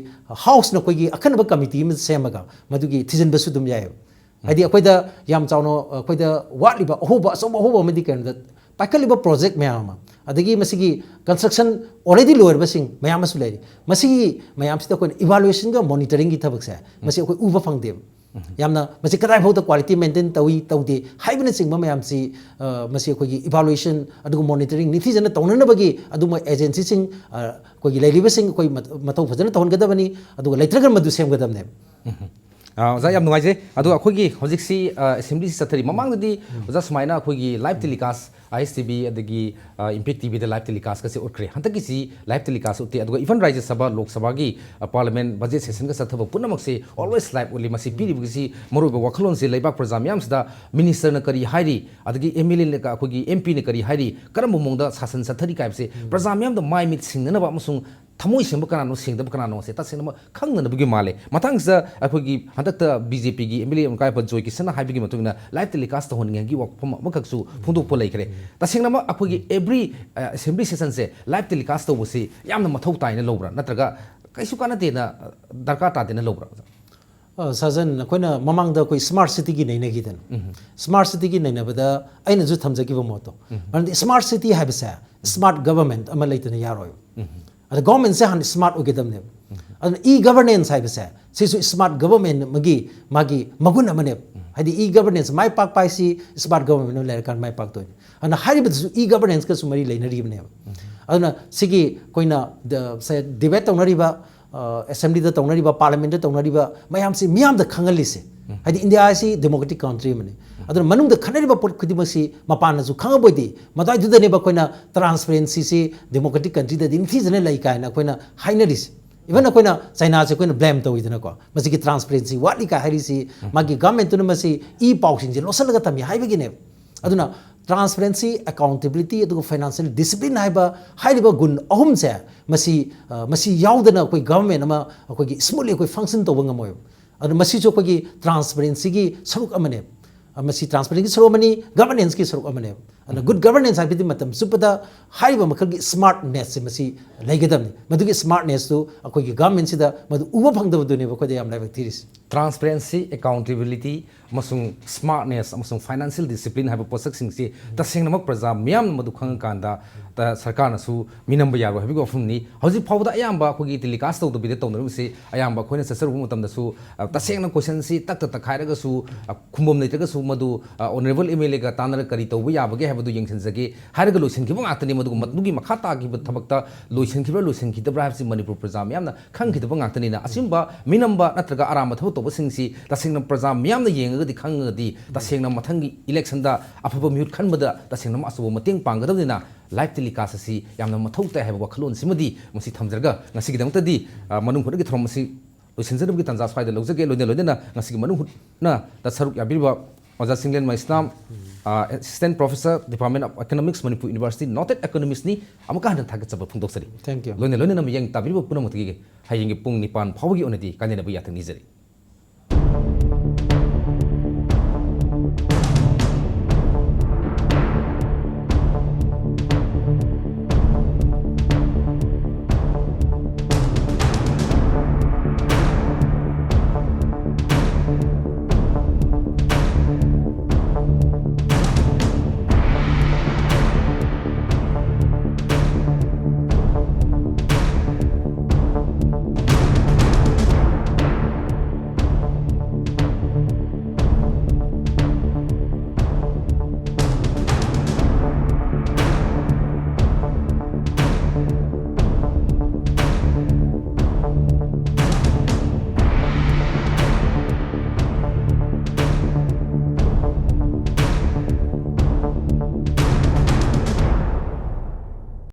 houseꯅ ꯑꯩꯈꯣꯏꯒꯤ ꯑꯈꯟꯅꯕ committee ꯑꯃ ꯁꯦꯝꯃꯒ ꯃꯗꯨꯒꯤ ꯊꯤꯖꯤꯟꯕꯁꯨ ꯑꯗꯨꯝ ꯌꯥꯏꯑꯕ꯫ ꯍꯥꯏꯗꯤ ꯑꯩꯈꯣꯏꯗ ꯌꯥꯝ ꯆꯥꯎꯅ ꯑꯩꯈꯣꯏꯗ ꯋꯥꯠꯂꯤꯕ ꯑꯍꯣꯕ, ꯑꯆꯧꯕ ꯑꯍꯣꯕ ꯑꯃꯗꯤ ꯀꯩꯅꯣꯗ ꯄꯥꯏꯈꯠꯂꯤꯕ ꯄ꯭ꯔꯣꯖꯦꯛ ꯃꯌꯥꯝ ꯑꯃ, ꯑꯗꯒꯤ ꯃꯁꯤꯒꯤ ꯀꯟꯁꯇ꯭ꯔꯛꯁꯟ ꯑꯣꯜꯔꯦꯗꯤ ꯂꯣꯏꯔꯕꯁꯤꯡ ꯃꯌꯥꯝ ꯑꯃꯁꯨ ꯂꯩꯔꯤ꯫ ꯃꯁꯤꯒꯤ ꯃꯌꯥꯝꯁꯤꯗ ꯑꯩꯈꯣꯏꯅ ꯏꯚꯥꯂꯨꯌꯦꯁꯟꯒ ꯃꯣꯅꯤꯇꯔꯤꯡꯒꯤ ꯊꯕꯛꯁꯦ ꯃꯁꯤ ꯑꯩꯈꯣꯏ ꯎꯕ ꯐꯪꯗꯦꯕ꯫ ꯌꯥꯝꯅ ꯃꯁꯤ ꯀꯗꯥꯏꯐꯥꯎꯗ ꯀ꯭ꯋꯥꯂꯤꯇꯤ ꯃꯦꯟꯇꯦꯟ ꯇꯧꯏ ꯇꯧꯗꯦ ꯍꯥꯏꯕꯅꯆꯤꯡꯕ ꯃꯌꯥꯝꯁꯤ, ꯑ, ꯃꯁꯤ ꯑꯩꯈꯣꯏꯒꯤ ꯏꯚꯥꯂꯨꯌꯦꯁꯟ ꯑꯗꯨꯒ ꯃꯣꯅꯤꯇꯔꯤꯡ ꯅꯤꯡꯊꯤꯖꯅ ꯇꯧꯅꯅꯕꯒꯤ ꯑꯗꯨꯝꯕ ꯑꯦꯖꯦꯟꯁꯤꯁꯤꯡ, ꯑ, ꯑꯩꯈꯣꯏꯒꯤ ꯂꯩꯔꯤꯕꯁꯤꯡ ꯑꯩꯈꯣꯏ ꯃꯊ-, ꯃꯊꯧ ꯐꯖꯅ ꯇꯧꯍꯟꯒꯗꯕꯅꯤ, ꯑꯗꯨꯒ ꯂꯩꯇ꯭ꯔꯒꯅ ꯃꯗꯨ ꯁꯦꯝꯒꯗꯕꯅꯦꯕ꯫ ꯑ, ꯑꯣꯖꯥ, ꯌꯥꯝ ꯅꯨꯡꯉꯥꯏꯖꯩ꯫ ꯑꯗꯣ ꯑꯩꯈꯣꯏꯒꯤ ꯍꯧꯖꯤꯛꯁꯤ, ꯑ, ꯑꯦꯁꯦꯝꯕ꯭ꯂꯤꯁꯤ ꯆꯠꯊꯔꯤ꯫ ꯃꯃꯥꯡꯗꯗꯤ ꯑꯣꯖꯥ ꯁꯨꯃꯥꯏꯅ ꯑꯩꯈꯣꯏꯒꯤ live telecast, I S T V ꯑꯗꯒꯤ, ꯑ, ꯏꯝꯄꯦꯛ ꯇꯤ ꯚꯤꯗ ꯂꯥꯏꯚ ꯇꯦꯂꯤꯀꯥꯁꯀꯁꯦ ꯎꯠꯈ꯭ꯔꯦ꯫ ꯍꯟꯗꯛꯀꯤꯁꯤ ꯂꯥꯏꯚ ꯇꯦꯂꯤꯀꯥꯁ ꯎꯠꯇꯦ꯫ ꯑꯗꯨꯒ ꯏꯚꯟ ꯔꯥꯖ꯭ꯌ ꯁꯚꯥ, ꯂꯣꯛ ꯁꯚꯥꯒꯤ, ꯑ, ꯄꯥꯔꯂꯤꯌꯥꯃꯦꯟ ꯕꯖꯦꯠ ꯁꯦꯁꯟꯒ ꯆꯠꯊꯕ ꯄꯨꯝꯅꯃꯛꯁꯦ ꯑꯣꯜꯋꯦꯁ ꯂꯥꯏꯚ ꯎꯠꯂꯤ꯫ ꯃꯁꯤ ꯄꯤꯔꯤꯕꯒꯤꯁꯤ ꯃꯔꯨꯑꯣꯏꯕ ꯋꯥꯈꯜꯂꯣꯟꯁꯤ ꯂꯩꯕꯥꯛ ꯄ꯭ꯔꯖꯥ ꯃꯤꯌꯥꯝꯁꯤꯗ ꯃꯤꯅꯤꯁꯇꯔꯅ ꯀꯔꯤ ꯍꯥꯏꯔꯤ, ꯑꯗꯒꯤ ꯑꯦꯝ ꯑꯦꯜ ꯑꯦꯅ, ꯑꯩꯈꯣꯏꯒꯤ ꯑꯦꯝ ꯄꯤꯅ ꯀꯔꯤ ꯍꯥꯏꯔꯤ, ꯀꯔꯝꯕ ꯃꯑꯣꯡꯗ ꯁꯥꯁꯟ ꯆꯠꯊꯔꯤ ꯍꯥꯏꯕꯁꯦ ꯄ꯭ꯔꯖꯥ ꯃꯤꯌꯥꯝꯗ ꯃꯥꯏ ꯃꯤꯠ ꯁꯤꯡꯅꯅꯕ ꯑꯃꯁꯨꯡ ꯊꯃꯣꯏ ꯁꯦꯡꯕ ꯀꯅꯥꯅꯣ, ꯁꯦꯡꯗꯕ ꯀꯅꯥꯅꯣꯁꯦ ꯇꯁꯦꯡꯅꯃꯛ ꯈꯪꯅꯅꯕꯒꯤ ꯃꯥꯜꯂꯦ꯫ ꯃꯊꯪꯁꯤꯗ ꯑꯩꯈꯣꯏꯒꯤ ꯍꯟꯗꯛꯇ ꯕꯤ ꯖꯦ ꯄꯤꯒꯤ ꯑꯦꯝ ꯑꯦꯜ ꯑꯦ ꯑꯃ ꯀꯥꯏꯕ ꯖꯣꯏ ꯀꯤꯁꯟꯅ ꯍꯥꯏꯕꯒꯤ ꯃꯇꯨꯡ ꯏꯟꯅ ꯂꯥꯏꯚ ꯇꯦꯂꯤꯀꯥꯁ ꯇꯧꯍꯟꯅꯤꯡꯉꯥꯏꯒꯤ ꯋꯥꯐꯝ ꯑꯃꯈꯛꯁꯨ ꯐꯣꯡꯗꯣꯛꯄ ꯂꯩꯈ꯭ꯔꯦ꯫ ꯇꯁꯦꯡꯅꯃꯛ ꯑꯩꯈꯣꯏꯒꯤ ꯑꯦꯕ꯭ꯔꯤ ꯑꯦꯁꯦꯝꯕ꯭ꯂꯤ ꯁꯦꯁꯟꯁꯦ ꯂꯥꯏꯚ ꯇꯦꯂꯤꯀꯥꯁ ꯇꯧꯕꯁꯤ ꯌꯥꯝꯅ ꯃꯊꯧ ꯇꯥꯏꯅ ꯂꯧꯕ꯭ꯔꯥ, ꯅꯠꯇ꯭ꯔꯒ ꯀꯩꯁꯨ ꯀꯥꯟꯅꯗꯦꯅ, ꯗꯔꯀꯥꯔ ꯇꯥꯗꯦꯅ ꯂꯧꯕ꯭ꯔꯥ? ꯑ, ꯁꯥꯖꯟ, ꯑꯩꯈꯣꯏꯅ ꯃꯃꯥꯡꯗ ꯑꯩꯈꯣꯏ ꯁ꯭ꯃꯥꯔꯠ ꯁꯤꯇꯤꯒꯤ ꯅꯩꯅꯈꯤꯗꯅ, ꯁ꯭ꯃꯥꯔꯠ ꯁꯤꯇꯤꯒꯤ ꯅꯩꯅꯕꯗ ꯑꯩꯅꯁꯨ ꯊꯝꯖꯈꯤꯕ ꯃꯣꯠꯇꯣ, ꯃꯔꯝꯗꯤ ꯁ꯭ꯃꯥꯔꯠ ꯁꯤꯇꯤ ꯍꯥꯏꯕꯁꯦ ꯁ꯭ꯃꯥꯔꯠ ꯒꯚꯔꯟꯃꯦꯟꯠ ꯑꯃ ꯂꯩꯇꯅ ꯌꯥꯔꯣꯏꯕ꯫ ꯑꯗ ꯒꯚꯔꯟꯃꯦꯟꯠꯁꯦ ꯍꯥꯟꯅ ꯁ꯭ꯃꯥꯔꯠ ꯑꯣꯏꯒꯗꯕꯅꯦꯕ꯫ ꯑꯗꯨꯅ ꯏ ꯒꯚꯔꯅꯦꯟꯁ ꯍꯥꯏꯕꯁꯦ ꯁꯤꯁꯨ ꯁ꯭ꯃꯥꯔꯠ ꯒꯚꯔꯟꯃꯦꯟꯠ ꯑꯃꯒꯤ ꯃꯥꯒꯤ ꯃꯒꯨꯟ ꯑꯃꯅꯦꯕ꯫ ꯍꯥꯏꯗꯤ ꯏ ꯒꯚꯔꯅꯦꯟꯁ ꯃꯥꯏ ꯄꯥꯛꯄ ꯍꯥꯏꯁꯤ ꯁ꯭ꯃꯥꯔꯠ ꯒꯚꯔꯟꯃꯦꯟꯠ ꯑꯃ ꯂꯩꯔꯀꯥꯟꯗ ꯃꯥꯏ ꯄꯥꯛꯇꯣꯏꯅꯤ꯫ ꯑꯗꯨꯅ ꯍꯥꯏꯔꯤꯕꯗꯨꯁꯨ ꯏ ꯒꯚꯔꯅꯦꯟꯁꯀꯁꯨ ꯃꯔꯤ ꯂꯩꯅꯔꯤꯕꯅꯦꯕ꯫ ꯑꯗꯨꯅ ꯁꯤꯒꯤ ꯑꯩꯈꯣꯏꯅ ꯗ-, ꯁꯦ ꯗꯤꯕꯦꯠ ꯇꯧꯅꯔꯤꯕ, ꯑ, ꯑꯦꯁꯦꯝꯕ꯭ꯂꯤꯗ ꯇꯧꯅꯔꯤꯕ, ꯄꯥꯔꯂꯤꯌꯥꯃꯦꯟꯠꯇ ꯇꯧꯅꯔꯤꯕ ꯃꯌꯥꯝꯁꯤ ꯃꯤꯌꯥꯝꯗ ꯈꯪꯍꯜꯂꯤꯁꯦ꯫ ꯍꯥꯏꯗꯤ ꯏꯟꯗꯤꯌꯥ ꯑꯁꯤ ꯗꯦꯃꯣꯀ꯭ꯔꯦꯇꯤꯛ ꯀꯟꯇ꯭ꯔꯤ ꯑꯃꯅꯤ꯫ ꯑꯗꯨꯅ ꯃꯅꯨꯡꯗ ꯈꯟꯅꯔꯤꯕ ꯄꯣꯠ ꯈꯨꯗꯤꯡꯃꯛꯁꯤ ꯃꯄꯥꯟꯅꯁꯨ ꯈꯪꯉꯕꯣꯏꯗꯤ ꯃꯗꯨꯏꯗꯨꯗꯅꯦꯕ ꯑꯩꯈꯣꯏꯅ ꯇ꯭ꯔꯥꯟꯁꯄꯦꯔꯦꯟꯁꯤꯁꯤ ꯗꯦꯃꯣꯀ꯭ꯔꯦꯇꯤꯛ ꯀꯟꯇ꯭ꯔꯤꯗꯗꯤ ꯅꯤꯡꯊꯤꯖꯅ ꯂꯩ ꯀꯥꯏꯅ ꯑꯩꯈꯣꯏꯅ ꯍꯥꯏꯅꯔꯤꯁꯦ꯫ ꯏꯚꯟ ꯑꯩꯈꯣꯏꯅ ꯆꯥꯏꯅꯥꯁꯦ ꯑꯩꯈꯣꯏꯅ ꯕ꯭ꯂꯦꯝ ꯇꯧꯋꯤꯗꯅꯀꯣ, ꯃꯁꯤꯒꯤ ꯇ꯭ꯔꯥꯟꯁꯄꯦꯔꯦꯟꯁꯤ ꯋꯥꯠꯂꯤ ꯀꯥꯏ ꯍꯥꯏꯔꯤꯁꯤ ꯃꯥꯒꯤ ꯒꯚꯔꯟꯃꯦꯟꯠꯇꯨꯅ ꯃꯁꯤ ꯏ ꯄꯥꯎꯁꯤꯡꯁꯦ ꯂꯣꯠꯁꯤꯜꯂꯒ ꯊꯝꯃꯤ ꯍꯥꯏꯕꯒꯤꯅꯦꯕ꯫ ꯑꯗꯨꯅ ꯇ꯭ꯔꯥꯟꯁꯄꯦꯔꯦꯟꯁꯤ, ꯑꯦꯀꯥꯎꯟꯇꯦꯕꯤꯂꯤꯇꯤ ꯑꯗꯨꯒ ꯐꯥꯏꯅꯥꯟꯁꯤꯌꯦꯜ ꯗꯤꯁꯤꯄ꯭ꯂꯤꯟ ꯍꯥꯏꯕ, ꯍꯥꯏꯔꯤꯕ ꯒꯨꯟ ꯑꯍꯨꯝꯁꯦ ꯃꯁꯤ, ꯑ, ꯃꯁꯤ ꯌꯥꯎꯗꯅ ꯑꯩꯈꯣꯏ ꯒꯚꯔꯟꯃꯦꯟꯠ ꯑꯃ ꯑꯩꯈꯣꯏꯒꯤ ꯁ꯭ꯃꯨꯠꯂꯤ ꯑꯩꯈꯣꯏ ꯐꯪꯁꯟ ꯇꯧꯕ ꯉꯝꯃꯣꯏꯕ꯫ ꯑꯗꯨ ꯃꯁꯤꯁꯨ ꯑꯩꯈꯣꯏꯒꯤ ꯇ꯭ꯔꯥꯟꯁꯄꯦꯔꯦꯟꯁꯤꯒꯤ ꯁꯔꯨꯛ ꯑꯃꯅꯦꯕ꯫ ꯑ, ꯃꯁꯤ ꯇ꯭ꯔꯥꯟꯁꯄꯦꯔꯦꯟꯁꯤꯒꯤ ꯁꯔꯨꯛ ꯑꯃꯅꯤ, ꯒꯚꯔꯅꯦꯟꯁꯀꯤ ꯁꯔꯨꯛ ꯑꯃꯅꯦꯕ꯫ ꯒꯨꯗ ꯒꯕꯔꯅꯦꯟꯁ ꯍꯥꯏꯕꯗꯤ ꯃꯇꯝ ꯆꯨꯞꯄꯗ ꯍꯥꯏꯔꯤꯕ ꯃꯈꯜꯒꯤ ꯁ꯭ꯃꯥꯔꯠꯅꯦꯁꯁꯦ ꯃꯁꯤ ꯂꯩꯒꯗꯕꯅꯤ꯫ ꯃꯗꯨꯒꯤ ꯁ꯭ꯃꯥꯔꯠꯅꯦꯁꯇꯨ ꯑꯩꯈꯣꯏꯒꯤ ꯒꯚꯔꯟꯃꯦꯟꯁꯤꯗ ꯃꯗꯨ ꯎꯕ ꯐꯪꯗꯕꯗꯨꯅꯦꯕ ꯑꯩꯈꯣꯏꯗ ꯌꯥꯝ ꯂꯥꯏꯕꯛ ꯊꯤꯔꯤꯁꯤ꯫ ꯇ꯭ꯔꯥꯟꯁꯄꯦꯔꯦꯟꯁꯤ, ꯑꯦꯀꯥꯎꯟꯇꯦꯕꯤꯂꯤꯇꯤ ꯑꯃꯁꯨꯡ ꯁ꯭ꯃꯥꯔꯠꯅꯦꯁ ꯑꯃꯁꯨꯡ ꯐꯥꯏꯅꯥꯟꯁꯤꯌꯦꯜ ꯗꯤꯁꯤꯄ꯭ꯂꯤꯟ ꯍꯥꯏꯕ ꯄꯣꯠꯁꯛꯁꯤꯡꯁꯤ ꯇꯁꯦꯡꯅꯃꯛ ꯄ꯭ꯔꯖꯥ ꯃꯤꯌꯥꯝꯅ ꯃꯗꯨ ꯈꯪꯉꯀꯥꯟꯗ ꯇ-, ꯁꯔꯀꯥꯔꯅꯁꯨ ꯃꯤꯅꯝꯕ ꯌꯥꯔꯣꯏ ꯍꯥꯏꯕꯒꯤ ꯋꯥꯐꯝꯅꯤ꯫ ꯍꯧꯖꯤꯛ ꯐꯥꯎꯕꯗ ꯑꯌꯥꯝꯕ ꯑꯩꯈꯣꯏꯒꯤ ꯇꯦꯂꯤꯀꯥꯁ ꯇꯧꯗꯕꯤꯗ ꯇꯧꯅꯔꯤꯕꯁꯤ ꯑꯌꯥꯝꯕ ꯑꯩꯈꯣꯏꯅ ꯆꯠꯆꯔꯨꯕ ꯃꯇꯝꯗꯁꯨ, ꯑ, ꯇꯁꯦꯡꯅ ꯀꯣꯏꯁꯟꯁꯤ ꯇꯛꯇ ꯇꯛꯈꯥꯏꯔꯒꯁꯨ, ꯑ, ꯈꯨꯝꯐꯝ ꯂꯩꯇ꯭ꯔꯒꯁꯨ ꯃꯗꯨ, ꯑ, ꯑꯣꯅꯔꯦꯕꯜ ꯑꯦꯝ ꯑꯦꯜ ꯑꯦꯒ ꯇꯥꯟꯅꯔꯒ ꯀꯔꯤ ꯇꯧꯕ ꯌꯥꯕꯒꯦ ꯍꯥꯏꯕꯗꯨ ꯌꯦꯡꯁꯤꯟꯖꯒꯦ ꯍꯥꯏꯔꯒ ꯂꯣꯏꯁꯤꯟꯈꯤꯕ ꯉꯥꯛꯇꯅꯤ꯫ ꯃꯗꯨꯒ ꯃꯗꯨꯒꯤ ꯃꯈꯥ ꯇꯥꯈꯤꯕ ꯊꯕꯛꯇ ꯂꯣꯏꯁꯤꯟꯈꯤꯕ꯭ꯔꯥ ꯂꯣꯏꯁꯤꯟꯈꯤꯗꯕ꯭ꯔꯥ ꯍꯥꯏꯕꯁꯤ ꯃꯅꯤꯄꯨꯔ ꯄ꯭ꯔꯖꯥ ꯃꯤꯌꯥꯝꯅ ꯈꯪꯈꯤꯗꯕ ꯉꯥꯛꯇꯅꯤꯅ, ꯑꯆꯨꯝꯕ ꯃꯤꯅꯝꯕ ꯅꯠꯇ꯭ꯔꯒ ꯑꯔꯥꯟꯕ ꯊꯕꯛ ꯇꯧꯕꯁꯤꯡꯁꯤ ꯇꯁꯦꯡꯅ ꯄ꯭ꯔꯖꯥ ꯃꯤꯌꯥꯝꯅ ꯌꯦꯡꯉꯒꯗꯤ ꯈꯪꯉꯒꯗꯤ ꯇꯁꯦꯡꯅ ꯃꯊꯪꯒꯤ ꯏꯂꯦꯛꯁꯟꯗ ꯑꯐꯕ ꯃꯤꯍꯨꯠ ꯈꯟꯕꯗ ꯇꯁꯦꯡꯅ ꯑꯆꯧꯕ ꯃꯇꯦꯡ ꯄꯥꯡꯒꯗꯕꯅꯤꯅ, ꯂꯥꯏꯚ ꯇꯦꯂꯤꯀꯥꯁ ꯑꯁꯤ ꯌꯥꯝꯅ ꯃꯊꯧ ꯇꯥꯏ ꯍꯥꯏꯕ ꯋꯥꯈꯜꯂꯣꯟꯁꯤꯃꯗꯤ ꯃꯁꯤ ꯊꯝꯖꯔꯒ ꯉꯁꯤꯒꯤꯗꯃꯛꯇꯗꯤ, ꯑ, ꯃꯅꯨꯡ ꯍꯨꯠꯅꯒꯤ ꯊꯧꯔꯝ ꯑꯁꯤ ꯂꯣꯏꯁꯤꯟꯖꯅꯕꯒꯤ ꯇꯥꯟꯖꯥ ꯁ꯭ꯋꯥꯏꯗ ꯂꯧꯖꯒꯦ꯫ ꯂꯣꯏꯅ ꯂꯣꯏꯅꯅ ꯉꯁꯤꯒꯤ ꯃꯅꯨꯡ ꯍꯨꯠꯅ ꯁꯔꯨꯛ ꯌꯥꯕꯤꯔꯤꯕ ꯑꯣꯖꯥ ꯆꯤꯡꯂꯦꯟ ꯃꯩꯁꯅꯥꯝ, ꯑ, assistant professor, department of economics, Manipur University, noted ꯏꯀꯣꯅꯣꯃꯤꯁꯅꯤ꯫ ꯑꯃꯨꯛꯀ ꯍꯟꯅ ꯊꯥꯒꯠꯆꯕ ꯐꯣꯡꯗꯣꯛꯆꯔꯤ꯫ Thank you. ꯂꯣꯏꯅ ꯂꯣꯏꯅꯅ ꯃꯤꯠꯌꯦꯡ ꯇꯥꯕꯤꯔꯤꯕ ꯄꯨꯝꯅꯃꯛꯇꯒꯤ ꯍꯌꯦꯡꯒꯤ ꯄꯨꯡ ꯅꯤꯄꯥꯟ ꯐꯥꯎꯕꯒꯤ ꯑꯣꯏꯅꯗꯤ ꯀꯥꯏꯅꯅꯕ ꯌꯥꯊꯪ ꯅꯤꯖꯔꯤ꯫